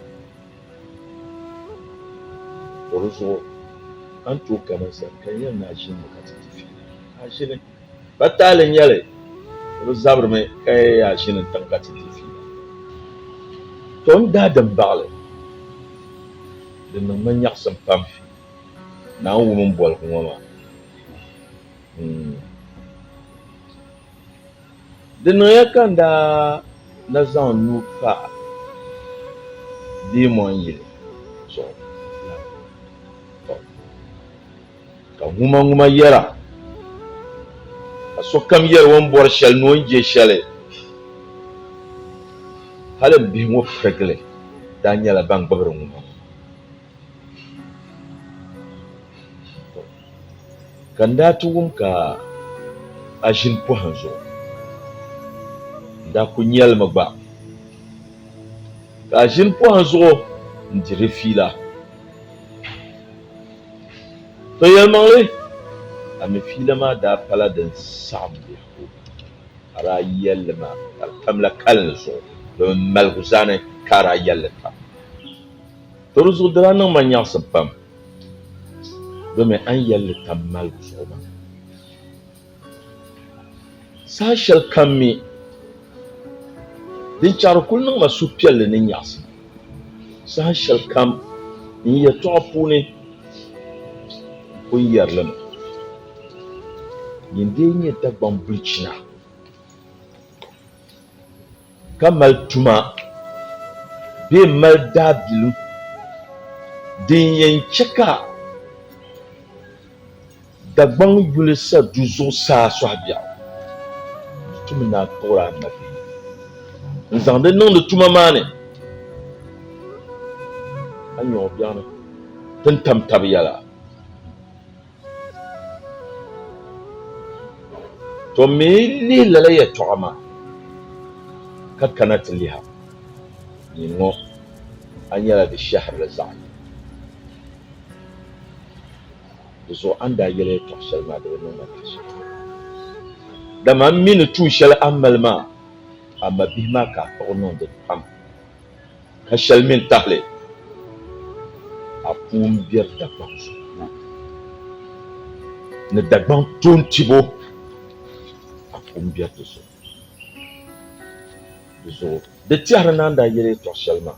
To di zuɣu a ni tooi kana n sani ka n yɛli ni a ʒinimi ka ti di fiila. A ʒini. Pa taali n-nyɛ li, ti bi zabirimi ka yɛli a ʒini n-tiŋ ka ti di fiila. To n daa din baɣili, di niŋ ma nyaɣisim pam ni a ni wum m boligu ŋɔ maa. Di niŋya ka n daa na zaŋ n nuu pa Beemɔn yili zuɣu la, tɔ, ka ŋumaŋuma yɛra, ka sokam yɛri o ni bɔri shɛli ni o ni je shɛli. Hali m bihi ŋɔ pirigili daa nyɛla ban gbibiri ŋumaŋuma. Ka n daa ti wum ka a ʒini pɔhim zuɣu, n daa kul nya li mi gba, ka a ʒini pɔhim zuɣu n-diri fiila. To yɛlimaŋli, a mi fiila maa daa pala din saɣim biɛhigu, a daa yɛli li maa ka di tamla kalinli zuɣu, domin maligu zani ka a daa yɛli li tam. To di zuɣu di daa niŋ ma nyaɣisim pam. Domi a ni yɛli li tam maligu zuɣu maa. Saha shɛli kam mi, din chaɣiri kul niŋ ma suhupiɛlli ni nyaɣisim. Saha shɛli kam n yɛtɔɣa puuni n pun yɛri li mi. Nyin dee nyɛ Dagbaŋ bilichina. Ka mali tuma bee m-mali daabilim din yɛn chɛ ka Dagbaŋ yuli sa du zuɣusaa sɔhibiɛɣu. Di tumi ni a kpuɣiri a mabihi n-zaŋdi niŋdi tuma maa ni, a nya o biɛɣuni ti ni tam tab yɛla. To mi lihi lala yɛtɔɣa maa ka kana ti liha nyin ŋɔ, a nyɛla di shɛhirili zaɣ yini. Di zuɣu a ni daa yɛli yɛtɔɣ shɛli maa di bi niŋ ma daashili. Dama m mi ni tuun shɛli a ni mali maa, a mabihi maa ka a kpuɣi niŋ di pam. Ka shɛli mini tahili a puu m-beri Dagbaŋ zuɣu ni Dagbaŋ toon tibo a puu m-beri di zuɣu. Di zuɣu di tɛhiri ni a ni daa yɛli yɛtɔɣ shɛli maa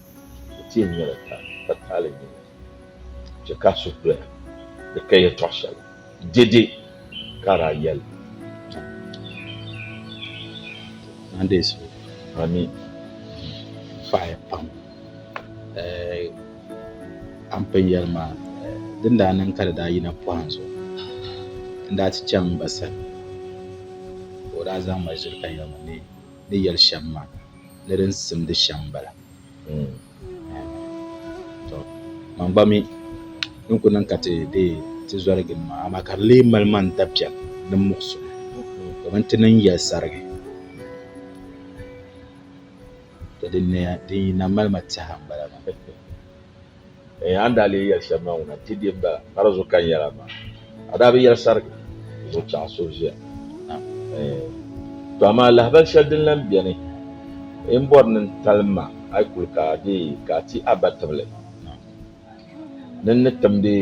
di ti yɛn nyɛla taali, ka taali n-nyɛ li. Chɛ ka a suhu doya di ka yɛtɔɣ shɛli dɛde ka a daa yɛli. Ami. Paɣiya pam. A ni pun yɛli maa, din daa niŋ ka di daa yina pɔhim zuɣu, n daa ti chaŋ m ba sani ka o daa zaŋ ma ʒili ka yɛli ma ni ni yɛli shɛm maa ni din simdi shɛm m-bala. To, man gba mi din ku niŋ ka ti deei ti zɔri gili maa, amaa ka di lee mali ma n-dabiɛm ni muɣisigu domin ti niŋ yɛli sarigi. To din yi na mali ma tɛha m-bala maa. Eeh a ni daa lee yɛli shɛm maa ŋuna ti di m-bala ka di zuɣu ka n yɛl a maa. A daa bi yɛli sarigi di zuɣu chaɣ so ʒiya. Eeh to amaa lahibali shɛli din lan beni n bɔri ni n talim ma a yi kuli ka a deei ka a ti a ba tibili ni n ni timdi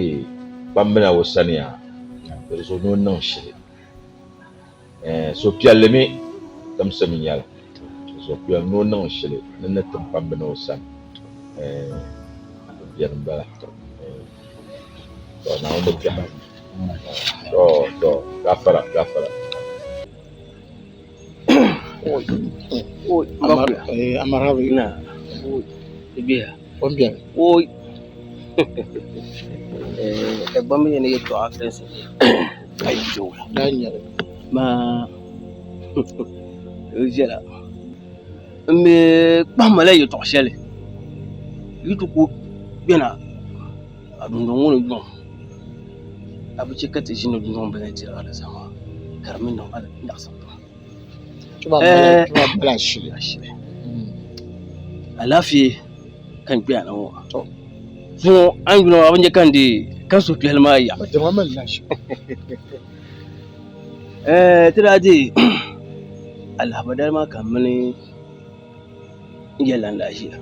kpambina o sani yaa di zuɣu ni o niŋ shili. Suhupiɛlli mi timsim n-nyɛ li. Suhupiɛlli ni o niŋ shili ni ni tim kpambi ni o sani. Biɛni m-bala. Tɔ Naawuni di kpɛhi. Tɔ tɔ gafara gafara. Dagbamba yɛn yɛltɔɣa tinsi maa di viɛla n mi kpahimma la yɛltɔɣa shɛli yi ti ku kpɛna a dundoŋ ŋɔ ni yuŋ a bi chɛ ka ti ʒini dundoŋ bila diri alizama ka di mi niŋ nyaɣisim pam Alaafee ka n kpɛya na ŋɔ zuŋɔ a ni yuli maa a bi nya ka n deei ka n suhupiɛlli maa yaɣi ti daa deei Alahiba dali maa ka m mini n yɛlilan daa ʒiya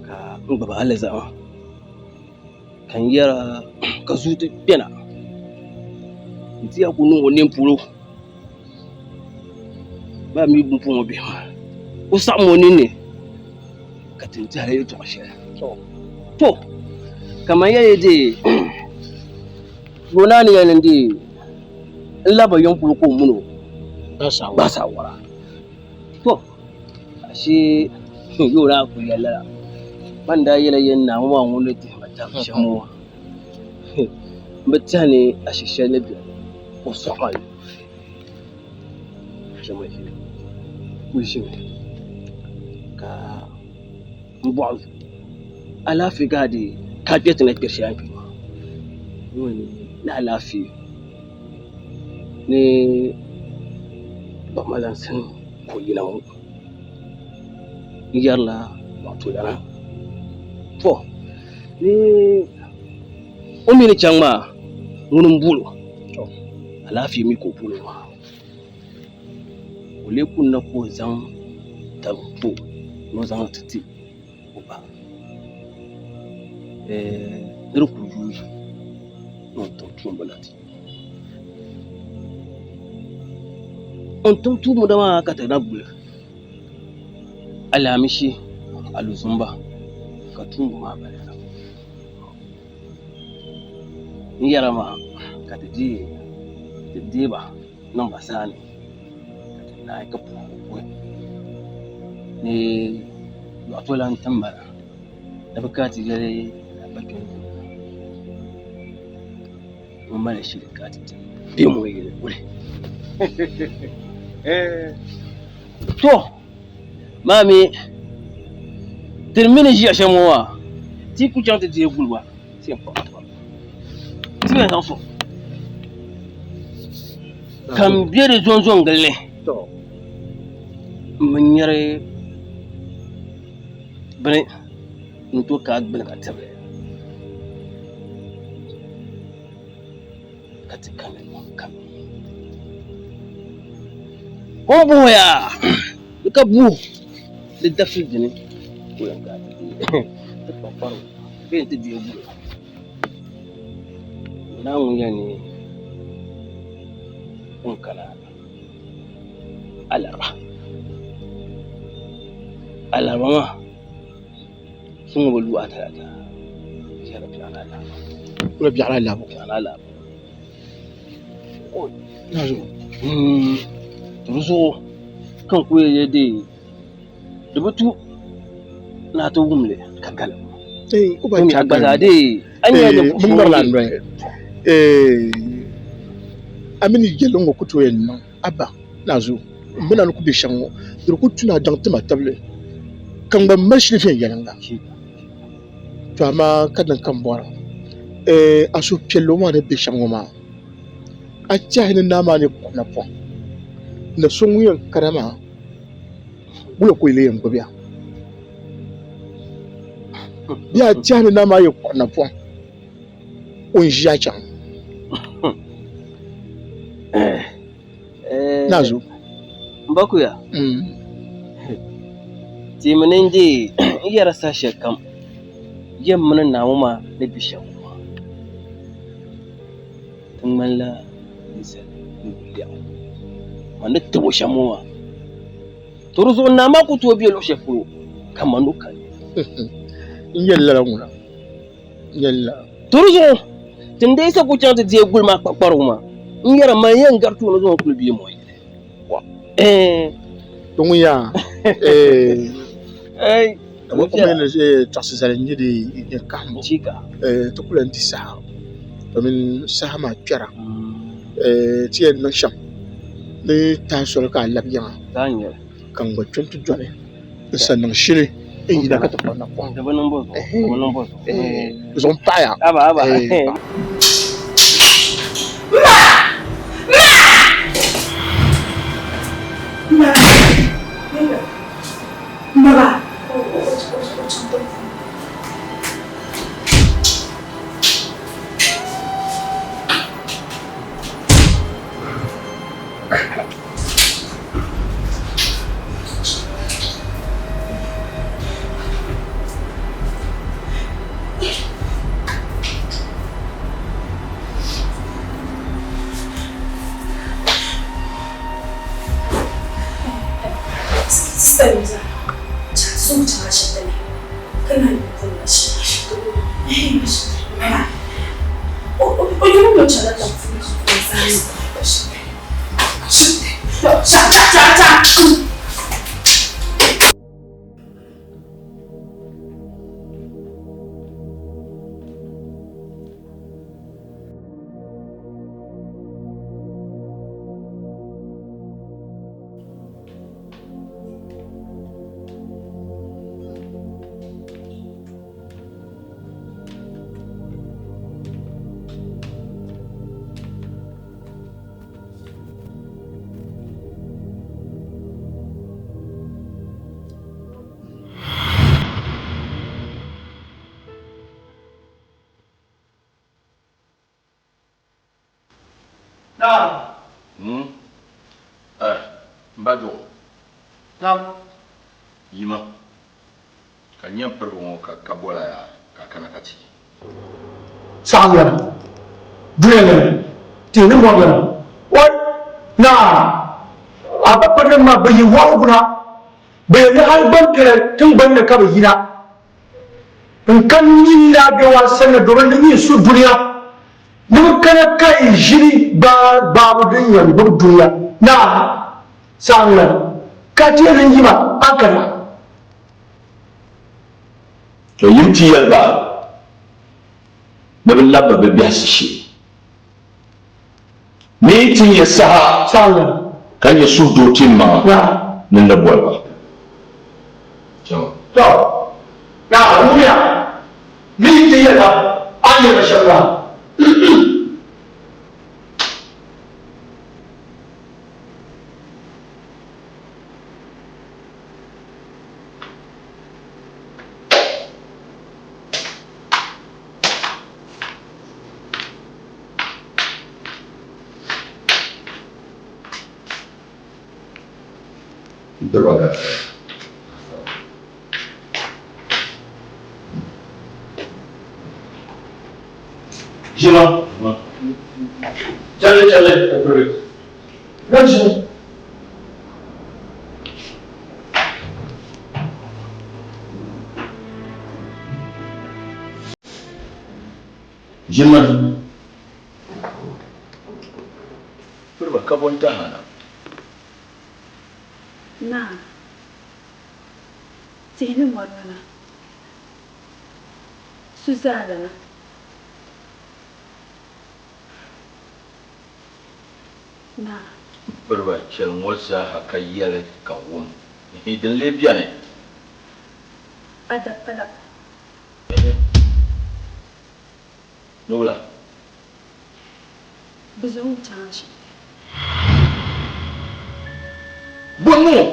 ka n gbubi alizama ka n yɛra ka zuu ti kpɛna n-ti yaa ku niŋ o nini polo maa mi pumpɔŋɔ bihi maa o saɣim o ninni ka ti tɛhiri yɛltɔɣa shɛli to kaman yɛli dee Yoo naa ni yɛli ni dee n labi yiŋ polo ka o mini o gbahi saawara to ashee yoo naa kuli yɛli lala man daa yɛla yɛn naa ŋɔ maa ŋun ni dihi ma tabi shɛm ŋɔ maa m bi tɛhi ni ashe shɛli ni beni o sɔɣi ma chama ʒini kuli ʒimi ka n bɔɣi alaafee ka a deei ka a kpɛ ti na kpɛri shɛli a ni kpɛ maa ni alaafee ni baŋmalansi ka o yina ŋɔ n yɛrila Dɔɣitolana to ni o mi ni chaŋ maa ŋuni m-bol o alaafee mi ka o bol o maa o lee kunna ka o zaŋ tariga ti o ni o zaŋ li ti ti o ba ni di kuli yuui ni o tim tuumba na ti o ni tim tuumba maa ka ti na guli Alaamishi Alizumba ka tuumba maa bala n yɛra maa ka ti deei ba niŋ ba saani ka ti naai ka puhi o puhi ni Dɔɣitolana ti mali ni bɛ kana ti yɛli ba kpɛm ŋun mali shili ka ti ti bɛ ŋɔ yɛli kuli to maa mi ti mi ni ʒiya shɛm ŋɔ maa ti ku chaŋ ti deei guli gba ti yɛn kpuɣi ti yɛn zaŋ so ka n bɛ di zonzo n gili li n bi nyɛri bini n tooi kaai gbuni ka tibili ka ti kani kam o ni buɣiya di ka bu di dabisili dini ka o yɛn kaai ti deei ti kpakpari bee n-ti deei guli Naa ŋun yɛli ni ŋun kana alariba alariba maa so ŋun bi lu a talaata biɛɣu ni alaaba biɛɣu ni alaaba biɛɣu ni alaaba di zuɣu ka n ku yɛli dee di bi tu ni a ti wum li ka galim a gba zaa dee a ni yɛli Bin ŋmarila a noli a mini yɛlli ŋɔ ku tooi yɛn niŋ a ba naazuu m bi na ni ku be shɛm ŋɔ di ku tu ni a daŋ ti ma tabili ka n gba mali shili viɛnyɛliŋga to amaa ka din ka m bɔra a suhupiɛlli ŋɔ maa ni be shɛm ŋɔ maa a tɛhi ni naa maa ni kpuɣi napɔŋ ni so ŋun yɛn kana maa wula ka o lee yɛn gbubi a bee a tɛhi ni naa maa yi kpuɣi napɔŋ o ni ʒi a chaŋ Nazo. M ba kuya. Teemi ni n deei n yɛra saha shɛli kam yɛm mini Naawuni maa ni be shɛm ŋɔ maa, ti ŋmanila ninsal ni lu lɛɣu. Man ni tib o shɛm ŋɔ maa, to di zuɣu naa maa ku tooi be luɣ shɛli polo ka man o kani. N yɛli lala ŋuna. Yɛlila. To di zuɣu ti ni deei sa ku chaŋ ti deei guli maa kpakparigu maa n yɛra man yɛn gari tooni zaŋ kuli bia mɔi yili. Ti ŋun yaa o mi ni tɔɣisi zali n-nyɛ di yɛn kahimbu ti ku lan di saha domin saha maa kpɛra ti yɛn niŋ shɛm ni tahi soli ka a labi yiŋa ka n gba kpe nti dɔni n sa niŋ shili n yina ka ti kpuɣi napɔŋ zuɣu m paɣiya. Salim zaa chaŋ so chaŋ ashibiti ni ka naan yi pun la shee. Mama, o yuli ni o chɛla tiŋ puuni ashibiti. Ashibiti. Chaŋ chaŋ chaŋ chaŋ. Naam. Hmm? Eh, m ba Duɣu. Naam. Yima, ka n yɛn pirigi ŋɔ ka ka bola yaa ka a kana ka ti. Saɣim lana, dunia lana, tihi ni mɔri lana. Oi! Naa, a ba pirinim maa bɛ yi wɔɣiri guna, bɛ yɛn ni hal gbampiɛla tiŋgbani ni ka bɛ yina. N ka nyin daa be wa sani domin ni nyin su dunia, ni bɛ kana ka yi ʒili gbaai gbaabu din yɛn gbubi dunia naa saɣiŋlana, ka deei li yima a kana. To yim ti yɛli ba ni bɛ labbi bɛ biɛhisi shee. Ni yi ti nya saha ka nya suhudoo ti m maŋa ni n ni boli ba. Chama. Tɔ! Naa, wumya, ni yi ti yɛli ba a ni yɛli ba shɛm maa. Ʒima. Chɛli chɛli ka piri. Gaji. Ʒima. Piriba ka bo n-tahi a na? Naa, tihi ni mɔri lana, su zaa lana. Naa. Piriba chɛli ŋɔ zaaha ka yɛli ka wum. Ihi, din lee beni? A dapala. Ehe. Ni wula? Bɛ zaŋ o chaŋ ashibiti. Bɔ n-niŋ o?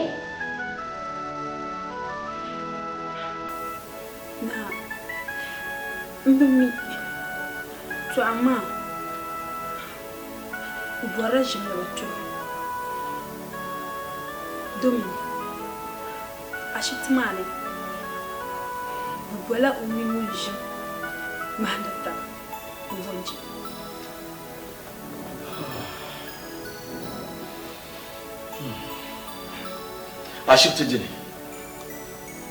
Naa, m bi mi. To amaa bɛ bɔrila ʒim ni bɛ turi o. Domin ashibiti maa ni, bɛ bola o mini ŋun ʒim ŋmahindi taba n-bo n-je. Ashibiti dini?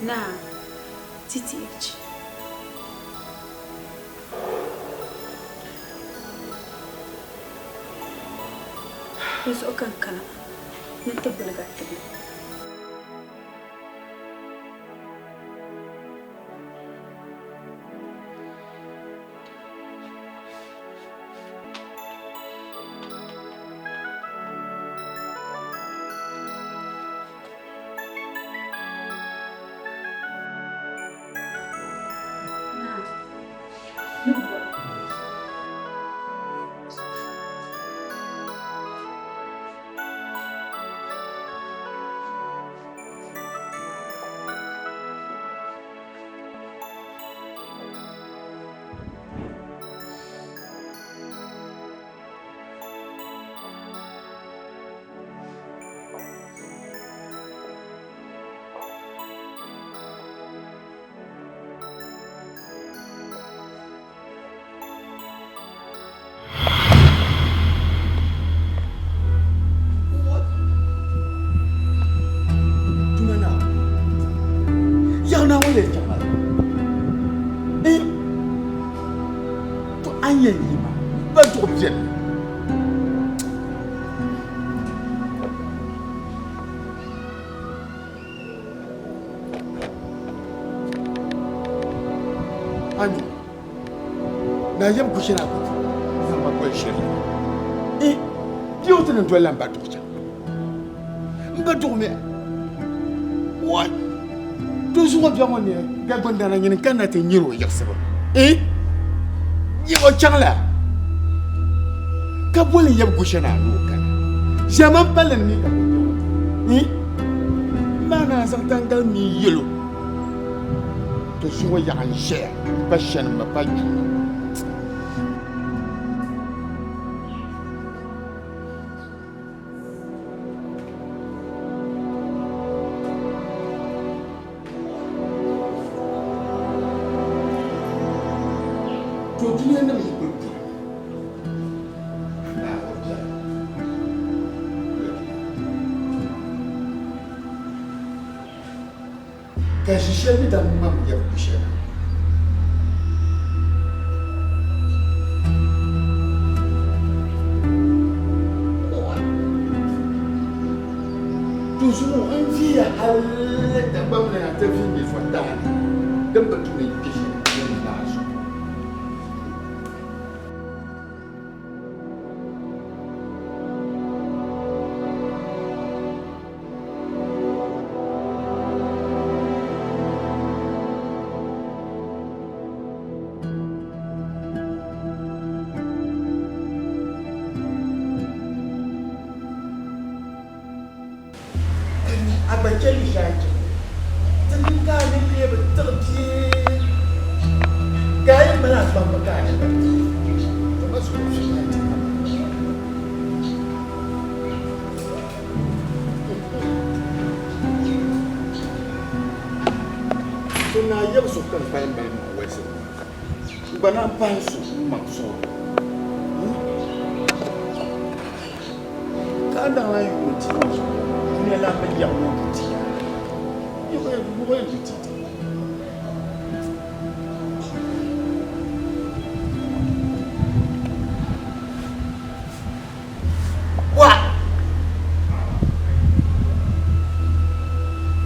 Naa, TTH. Di zuɣu ka n kana ni n ti gbiligi a tibili. Ba duɣu beni. Anyu, na yɛm kushina kutu zaŋ ma goli shiri. I, biɛ o ti ni doli la n ba duɣu chaŋ. N ba duɣu mi. What? To zuɣu biɛ ŋɔ ni Dagbandana nyini n kanna ti nyiri o yiɣisibu. I, nyɛ o chaŋ la ka boli n yab gushana ni o kana. Ʒiɛmani palli ni mi ka o be ŋɔ. I, m maa naa zaŋ tangali mii yɛl o. To zuɣu yaɣa n ʒɛya m pa shɛni m pa juuna. To dunia nim yi kuli puri Naawuni biɛla Ka ʒi shɛli ni daa ŋmam yɛbu ku shɛli. To zuŋɔ n viiya hali Dagbamb ni na ti vi nyɛ fɔtaani din bi tu ni yi kpe shɛli din maa zuɣu. A gba chɛ li shɛli chɛ ti ni ka a ni lebi tiɣi bia ka a yi mali a kpamba ka a ni gba to ma zuɣu fi ka ti To naa yɛbu so ka n kpalim mali maŋ wolisi n gba naan pahi n su n maŋ suhuri ka a daŋ lan yuuni ti ŋɔ zuɣu dunia lan bi yaɣi ŋɔ du ti yaa yuɣu yɛn du ti ti. Wa!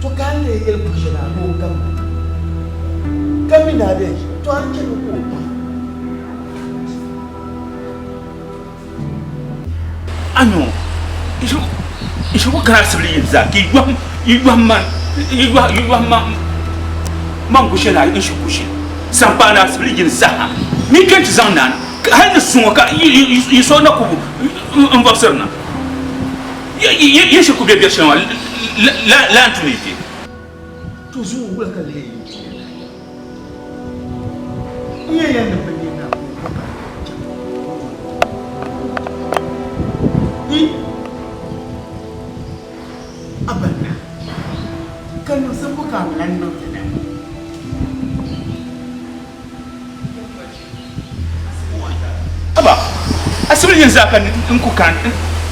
To ka n lee yɛli buɣ shɛli a ni o kam ma, ka mi ni a bee ʒi, to a ni chɛmi ka o kpahi. Anyo, Ishiku kana asibili yini zaa ka yi yɔhim ma yi yɔhim ma man gu shɛli n shi ku shɛli sampaani asibili yini zaa ni kpɛ nti zaŋ naani Hali ni suŋɔ ka yi so na ku n vɔbisiri na, yi shiri ku be biɛri shɛli maa lala n-tu ni yi kpe. To zuŋɔ wula ka lihi yi ti yɛn lahi n yɛn yɛn ni bɛ nyɛ na ka o ka chaŋ i a banna ka niŋsim bo ka a bi lan niŋ ti dali. Aba, asibili yini zaa ka n ku kan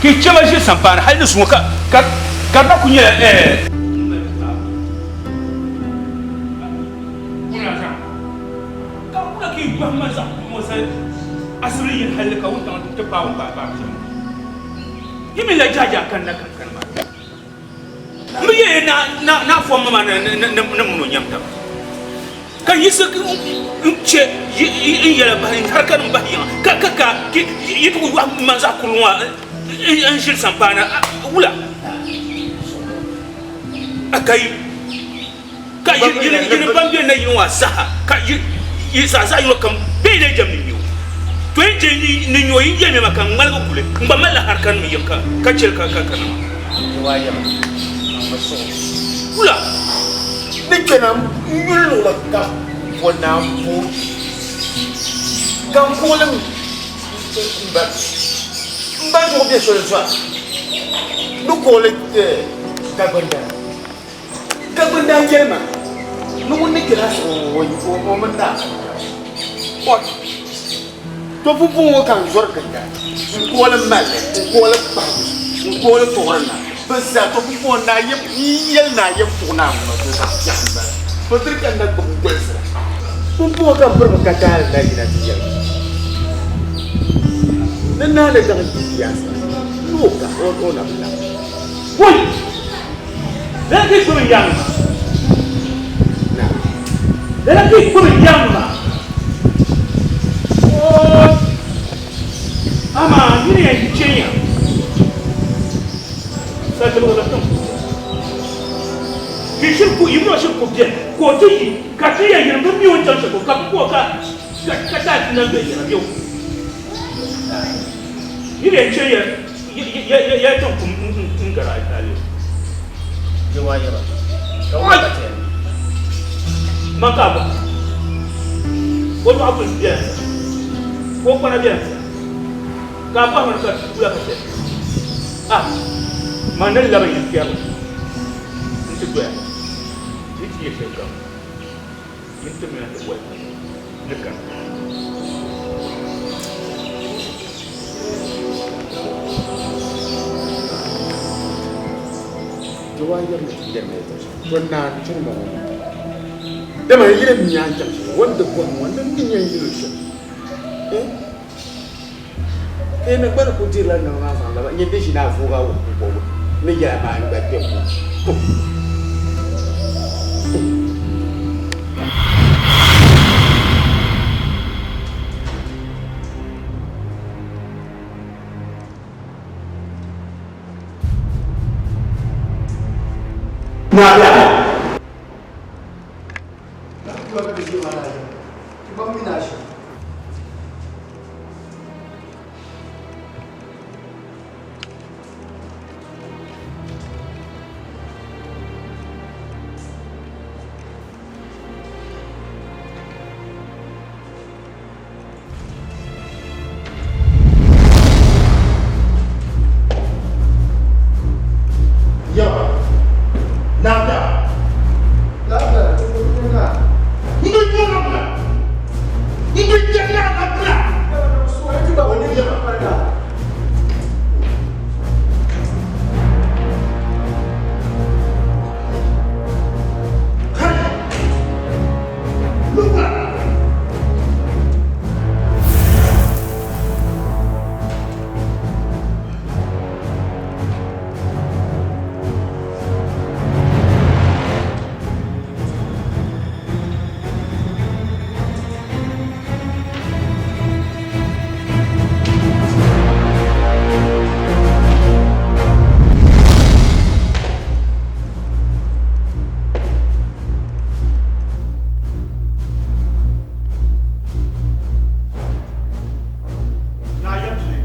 ka yi chɛ ma ʒiri sampaani hali ni zuŋɔ ka ka di na ku nyɛla ɛɛ. Ka wula ka yi gbahi ma zaɣ kuri ŋɔ zali asibili yini hali ka wuntaŋ ti paai o paai paai shɛm? Yi mi la jaajaa kanna kankani maa. M bi yɛli ni a fom ma maa ni min o nyam taba, ka yiɣisi n-chɛ n yɛla bahi n harikanim bahi yiŋa, ka ka yi ti ku yɔhi ma zaɣ kurili ŋɔ n ʒili sampaana wula? Akai! Ka yini ban be nayili ŋɔ zaa ka yi zaa zaɣ yino kam bee lee jɛm ni nyɛ o. To yi je ni nyɛ o, yin yɛlimiya ma ka n ŋmaligi kuli. N gba malila harikanim yiŋ ka chɛ li ka kana maa. Wula? Ni kpɛna n yuli luɣili kam bɔ naa m-bo ka n kuɣili m ba zuɣu be soli zuɣu ni kuɣili Dagbandana. Ka bɛ daa yɛli ma ni ŋun ni kpɛhi a o mini naa Ɔt, to pumpɔŋɔ ŋɔ ka n zɔri ginda, n kuɣili malli, n kuɣili kpahigu, n kuɣili tuɣiri na, bɛ zaa, to pumpɔŋɔ naa yɛm, n yɛli naa yɛm tuɣi naa ŋuna to zaɣ biɛɣu m-bala, bɛ diri ka n na gbubi n golisira. Pumpɔŋɔ ka m pirimi ka taali na yina ti yɛli ma. naa ni zaŋ yi siyaasa ni o ka o na bi labi. Woi! Lala ka yi gbubi n yaŋ maa. Lala ka yi gbubi n yaŋ maa. Ooi! Amaa yi ni yɛn chɛnya satibiga bi tiŋ. Yi shiri ku, yi min o shiri ku beni ka o ti yi, ka ti yɛn yirim bi mi o ni chaŋ shɛli polo, ka bɛ ku o ka ka taai ti nam bɛ yɛla bɛ o. Yi ni yɛn chɛnya ya tiŋ kum n-gari a yo. Man ka a bɔhi, o lɔɣu kuli beni sa, ka o kpana beni sa, ka a bɔhi ma ni ka wula ka chɛ? Ah, man ni labi yɛn kpɛrili nti doya ni ti yɛ shɛlikam, yin ti mina ti boli ni kani. Ti waa yɛri ni ti yɛri ma yɛltɔɣa shɛli, to naa n-churi ma ŋɔ maa. Dama n yili mi a ni chaŋ shɛli, o ni di bɔhim ŋɔ ni mi yɛn yɛl o shɛm. Eh? Ka yi ni gba ni kul dirila niŋ maa zaŋ laba, nyini di ʒini a voog a wuhi pumpɔŋɔ ni yɛla maa n gba kpe ŋɔ. Yawa, lafiya. Lafiya, n bi nyɛ labila. N bi nyɛ labila. Naa yɛm shili.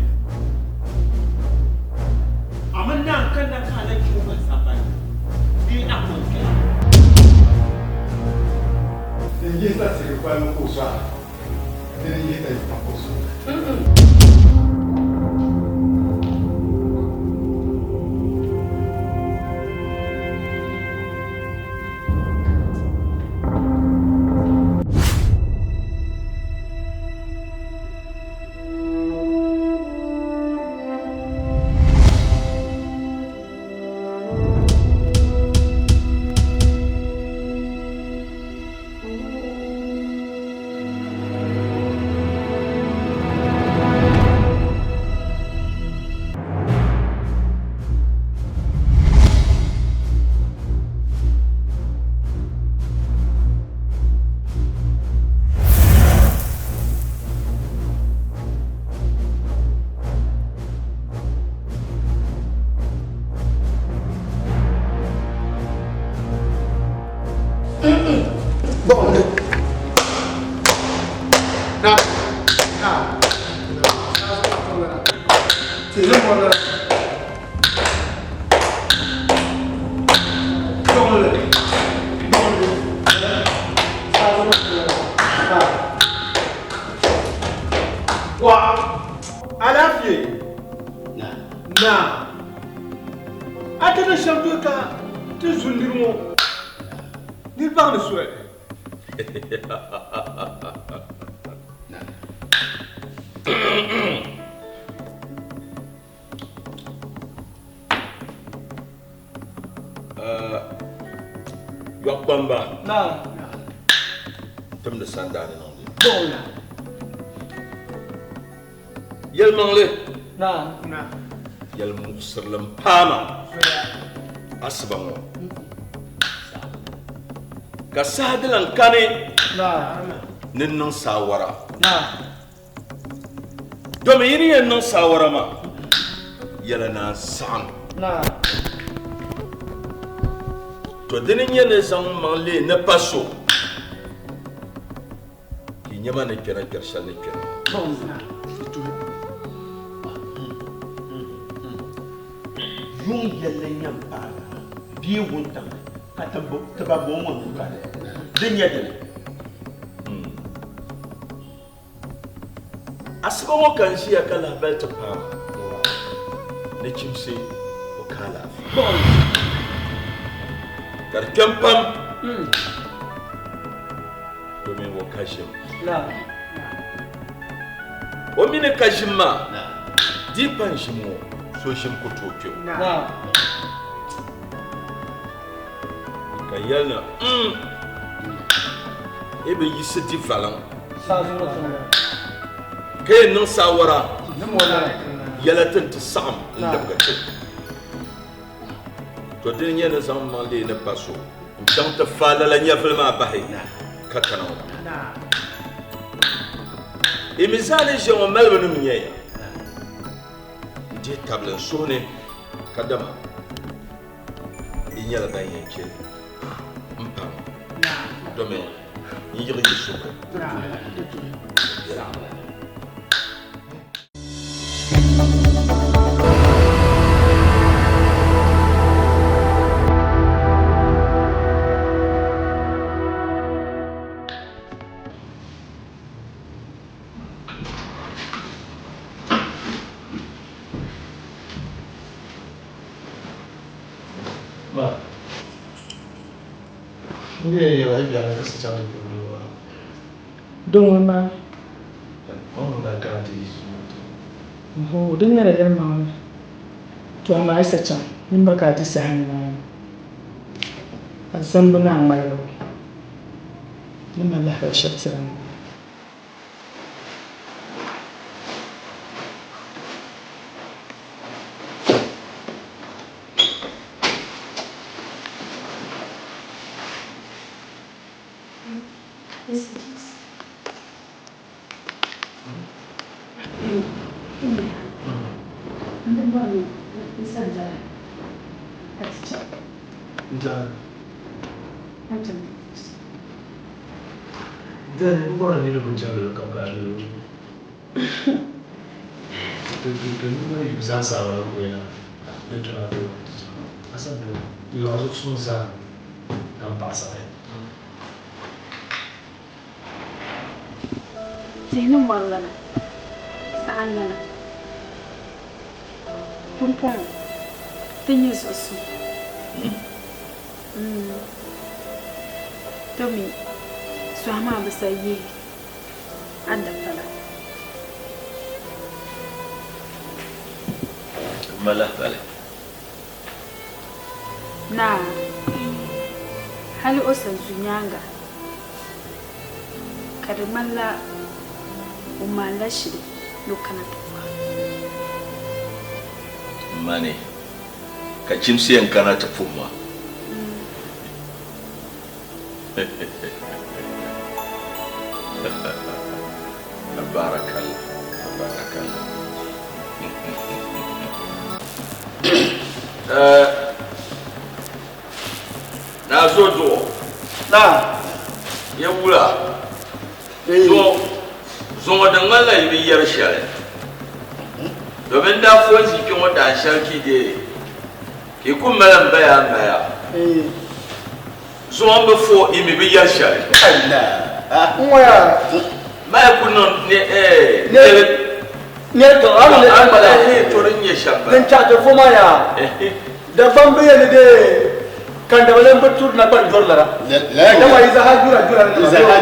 A mini naa n-kanna ka a lan chɛ o bahi sambani bee a kɔŋ kpɛma. Din yihi ta tiri kpalim ka o sɔɣi, dini n-yihi ta yi pam ka o sɔɣi. Alaafee naa a ti ni shɛm doli ka ti zu niri ŋɔ niri baŋdi soli. Yɔɣu kpamba timdi sandaani niŋdi. Yɛlimaŋli. Yɛli muɣisirili m-paai ma asiba ŋɔ, ka saha di lan kani ni n niŋ saawara. Domi yi ni yɛn niŋ saawara maa, yɛla naan saɣim. To dini n-nyɛ ni zaŋ m maŋ leei ni pa so, ka yi nya ma ni kpɛra kpɛri shɛli ni kpɛri maa. Yuŋ yɛlli nyam paai bee wuntaŋ ni ka ti ba bɔŋɔ ŋɔ nuu kani, din nyɛ dini? Asiba ŋɔ ka n ʒiya ka lahibali ti paai ma ni chimsi o ka alaafee ka di kpɛm pam domin o ka ʒim. O mi ni ka ʒim maa di yi pa n ʒim ŋɔ so ʒim ku tooi kpe o. Ka yɛli ni yi bi yiɣisi di valiŋ ka yɛn niŋ saawara yɛla ti ni ti saɣim n-libigi ti. To dini nyɛ ni zaŋ maŋ leei ni pa so n-chaŋ ti fa lala nyɛvili maa bahi ka kana ŋɔ. Yi mi zaa ni ʒiya ŋɔ malibu nim nyɛ ya n-dihi tabili n suhu ni kadama yi nyɛla ban yɛn chɛ m-paŋ domi n yiɣi yi suhuri. Ma, n yɛn yɛla yi biɛla ka si chaŋ ti kpɛ doo maa. Doo ŋɔ maa. O ni daa kana ti yi zuɣu ti. Oho, di nyɛla yɛlimaŋli. To amaa yi sa chaŋ, nyin ba ka a di saha nimaani. A zambu ni a ŋmaligibu ni mali lahibali shɛli tiri n. Tihi ni mɔri lana, saha n-lana. Pumpɔŋɔ ti nya zuɣusuŋ. Domi sɔhi maa bi sa yihi a dapala. M ma lahibali. Naa, hali o sa zu nyaaŋa, ka di ŋmanila o maanila shili ni o kana ti puhi a. Mani, ka chimsi yɛn kana ti puhi ma. Tabarakallah, tabarakallah. Eh, Naa zo duɣu. Naa. Ya wula. Zuɣu, zuŋɔ di ŋmanila yi bi yɛri shɛli. Domin daa fo n-ʒi kpe ŋɔ daan shɛli ki dee, ka yi ku mali m baya m baya. Zuŋɔ m bi fo yi mi bi yɛri shɛli. Maya ku niŋ ne eh neli Neli ka a niŋ a bala eh to din nyɛ shɛm bala. Din chaɣ ti fo maa yaa Dagbaŋ bi yɛli dee kandabali m-bi turi nakpani jɔri lala. Dama yi zaa jura jura ni nima.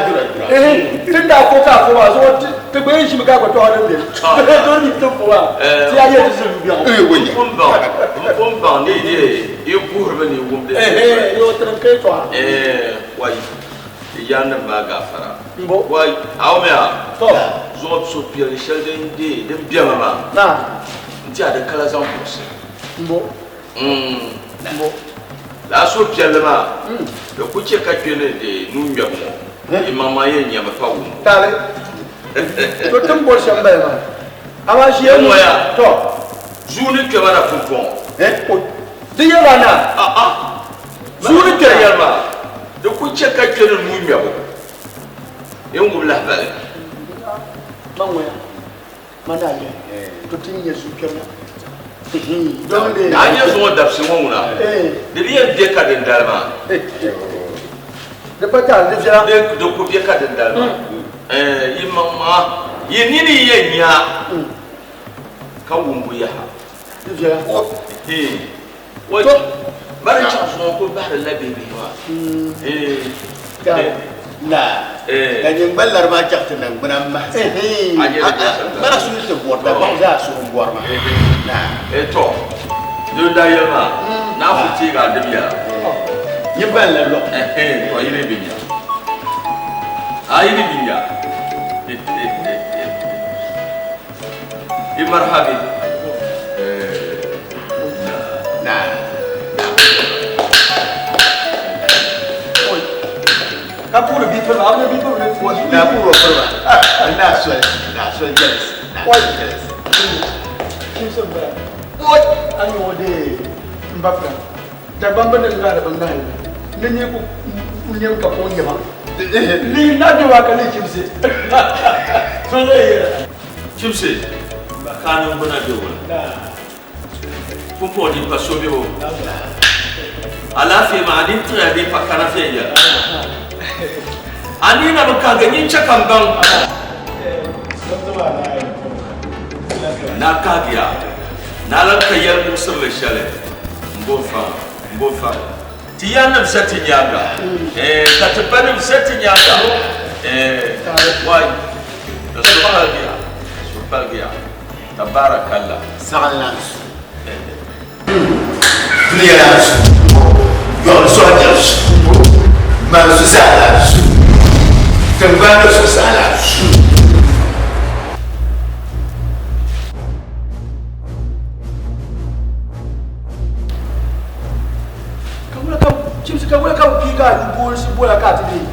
Ehe ti ni daa fo ka a fo maa zuɣu ti gba yɛn ʒimi ka a gba tɔha din beni. To di mi ti ni fo maa ti yaa yɛli ti ziligi biɛɣu. M pun baŋ ni dee yi guhirimi ni yi wumdi Ehe yoo ti din ka yɛtɔɣa. Eh wai ti yaannim maa gaafara. Wai a wumya zuɣu suhupiɛlli shɛli din dee din bemi maa. N-ti a di kala zaŋ buɣisi. Mbo. Mbo. Lala suhupiɛlli maa, di ku chɛ ka kpe ni di nuu ŋmɛbu ŋɔ, yi maŋmaŋ yɛn nyami pa wumbu. Taali. To ti ni bɔri shɛm m-bala maa. Amaa ʒiya N ŋɔya. Tɔ. Zuu ni kpɛma na pumpɔŋɔ. Di yɛli a na. A'a. Zuu ni kpɛma. Yɛli maa, di ku chɛ ka kpe ni nuu ŋmɛbu. N wum lahibali. Man ŋɔya. Man daa nyɛ to ti nyɛ zuu kpɛma. A nyɛ zuŋɔ dabisi ŋɔ ŋuna, di di yɛn be ka dindali maa. Di pa taali, di viɛla. Di ku be ka dindali maa. Yi maŋmaŋa, yi nini yɛn nya ka wumbu yaha. Di viɛla. Mali chaŋ zuŋɔ ku bahiri la bihi bihi maa. Naa, ka nyin gba lari maa chaŋ ti niŋgbuna m-mahi Mara suhu ti bɔri Dagbaŋ zaa suhu m-bɔri ma. Naa. Tɔ, doo daa yɛli maa, Naa ku teegi a dim yɛla. Nyin ban la lɔɣu. Tɔ, yi mi bi nya. A yi mi bi nya. Yi marhabi. Ka puuri bia piriba, a bi nya bia piriba ni o Naa puuri o piriba. Naa soli, naa soli jɛlisi, naa soli jɛlisi. Chimsi m-bala. Oi! A nya o dee m ba pira. Dagbamba ni ŋahiri bɛ ŋahili ni ni ku nɛm ka o nyɛma. Lihi na bɛ waa ka lihi chimsi. So lee yɛra. Chimsi, ka a niŋgbuna be wula? Pumpɔŋɔ di pa so bɛ o. Alaafee maa, a nini tiɣiya bee pa kana viɛnyɛla? A nini na bi kahigi, nyin chɛ ka m baŋ. Naa kahigiya, Naa lan ka yɛli muɣisirili shɛli m-bo n-faŋ, m-bo n-faŋ. Ti yaannim ʒe ti nyaaŋa, eh, ka ti banim ʒe ti nyaaŋa, eh, wai, ka so paligiya, so paligiya, tabaarakalla. Saɣinla n-su, dunia la n-su, yɔɣu zuɣu nyɛbu su, man zuɣusaa la n-su, tiŋgbani ni zuɣusaa la n-su. Ka wula ka chimsi ka wula ka bi pii ka a yu boonsi bola ka a ti deei.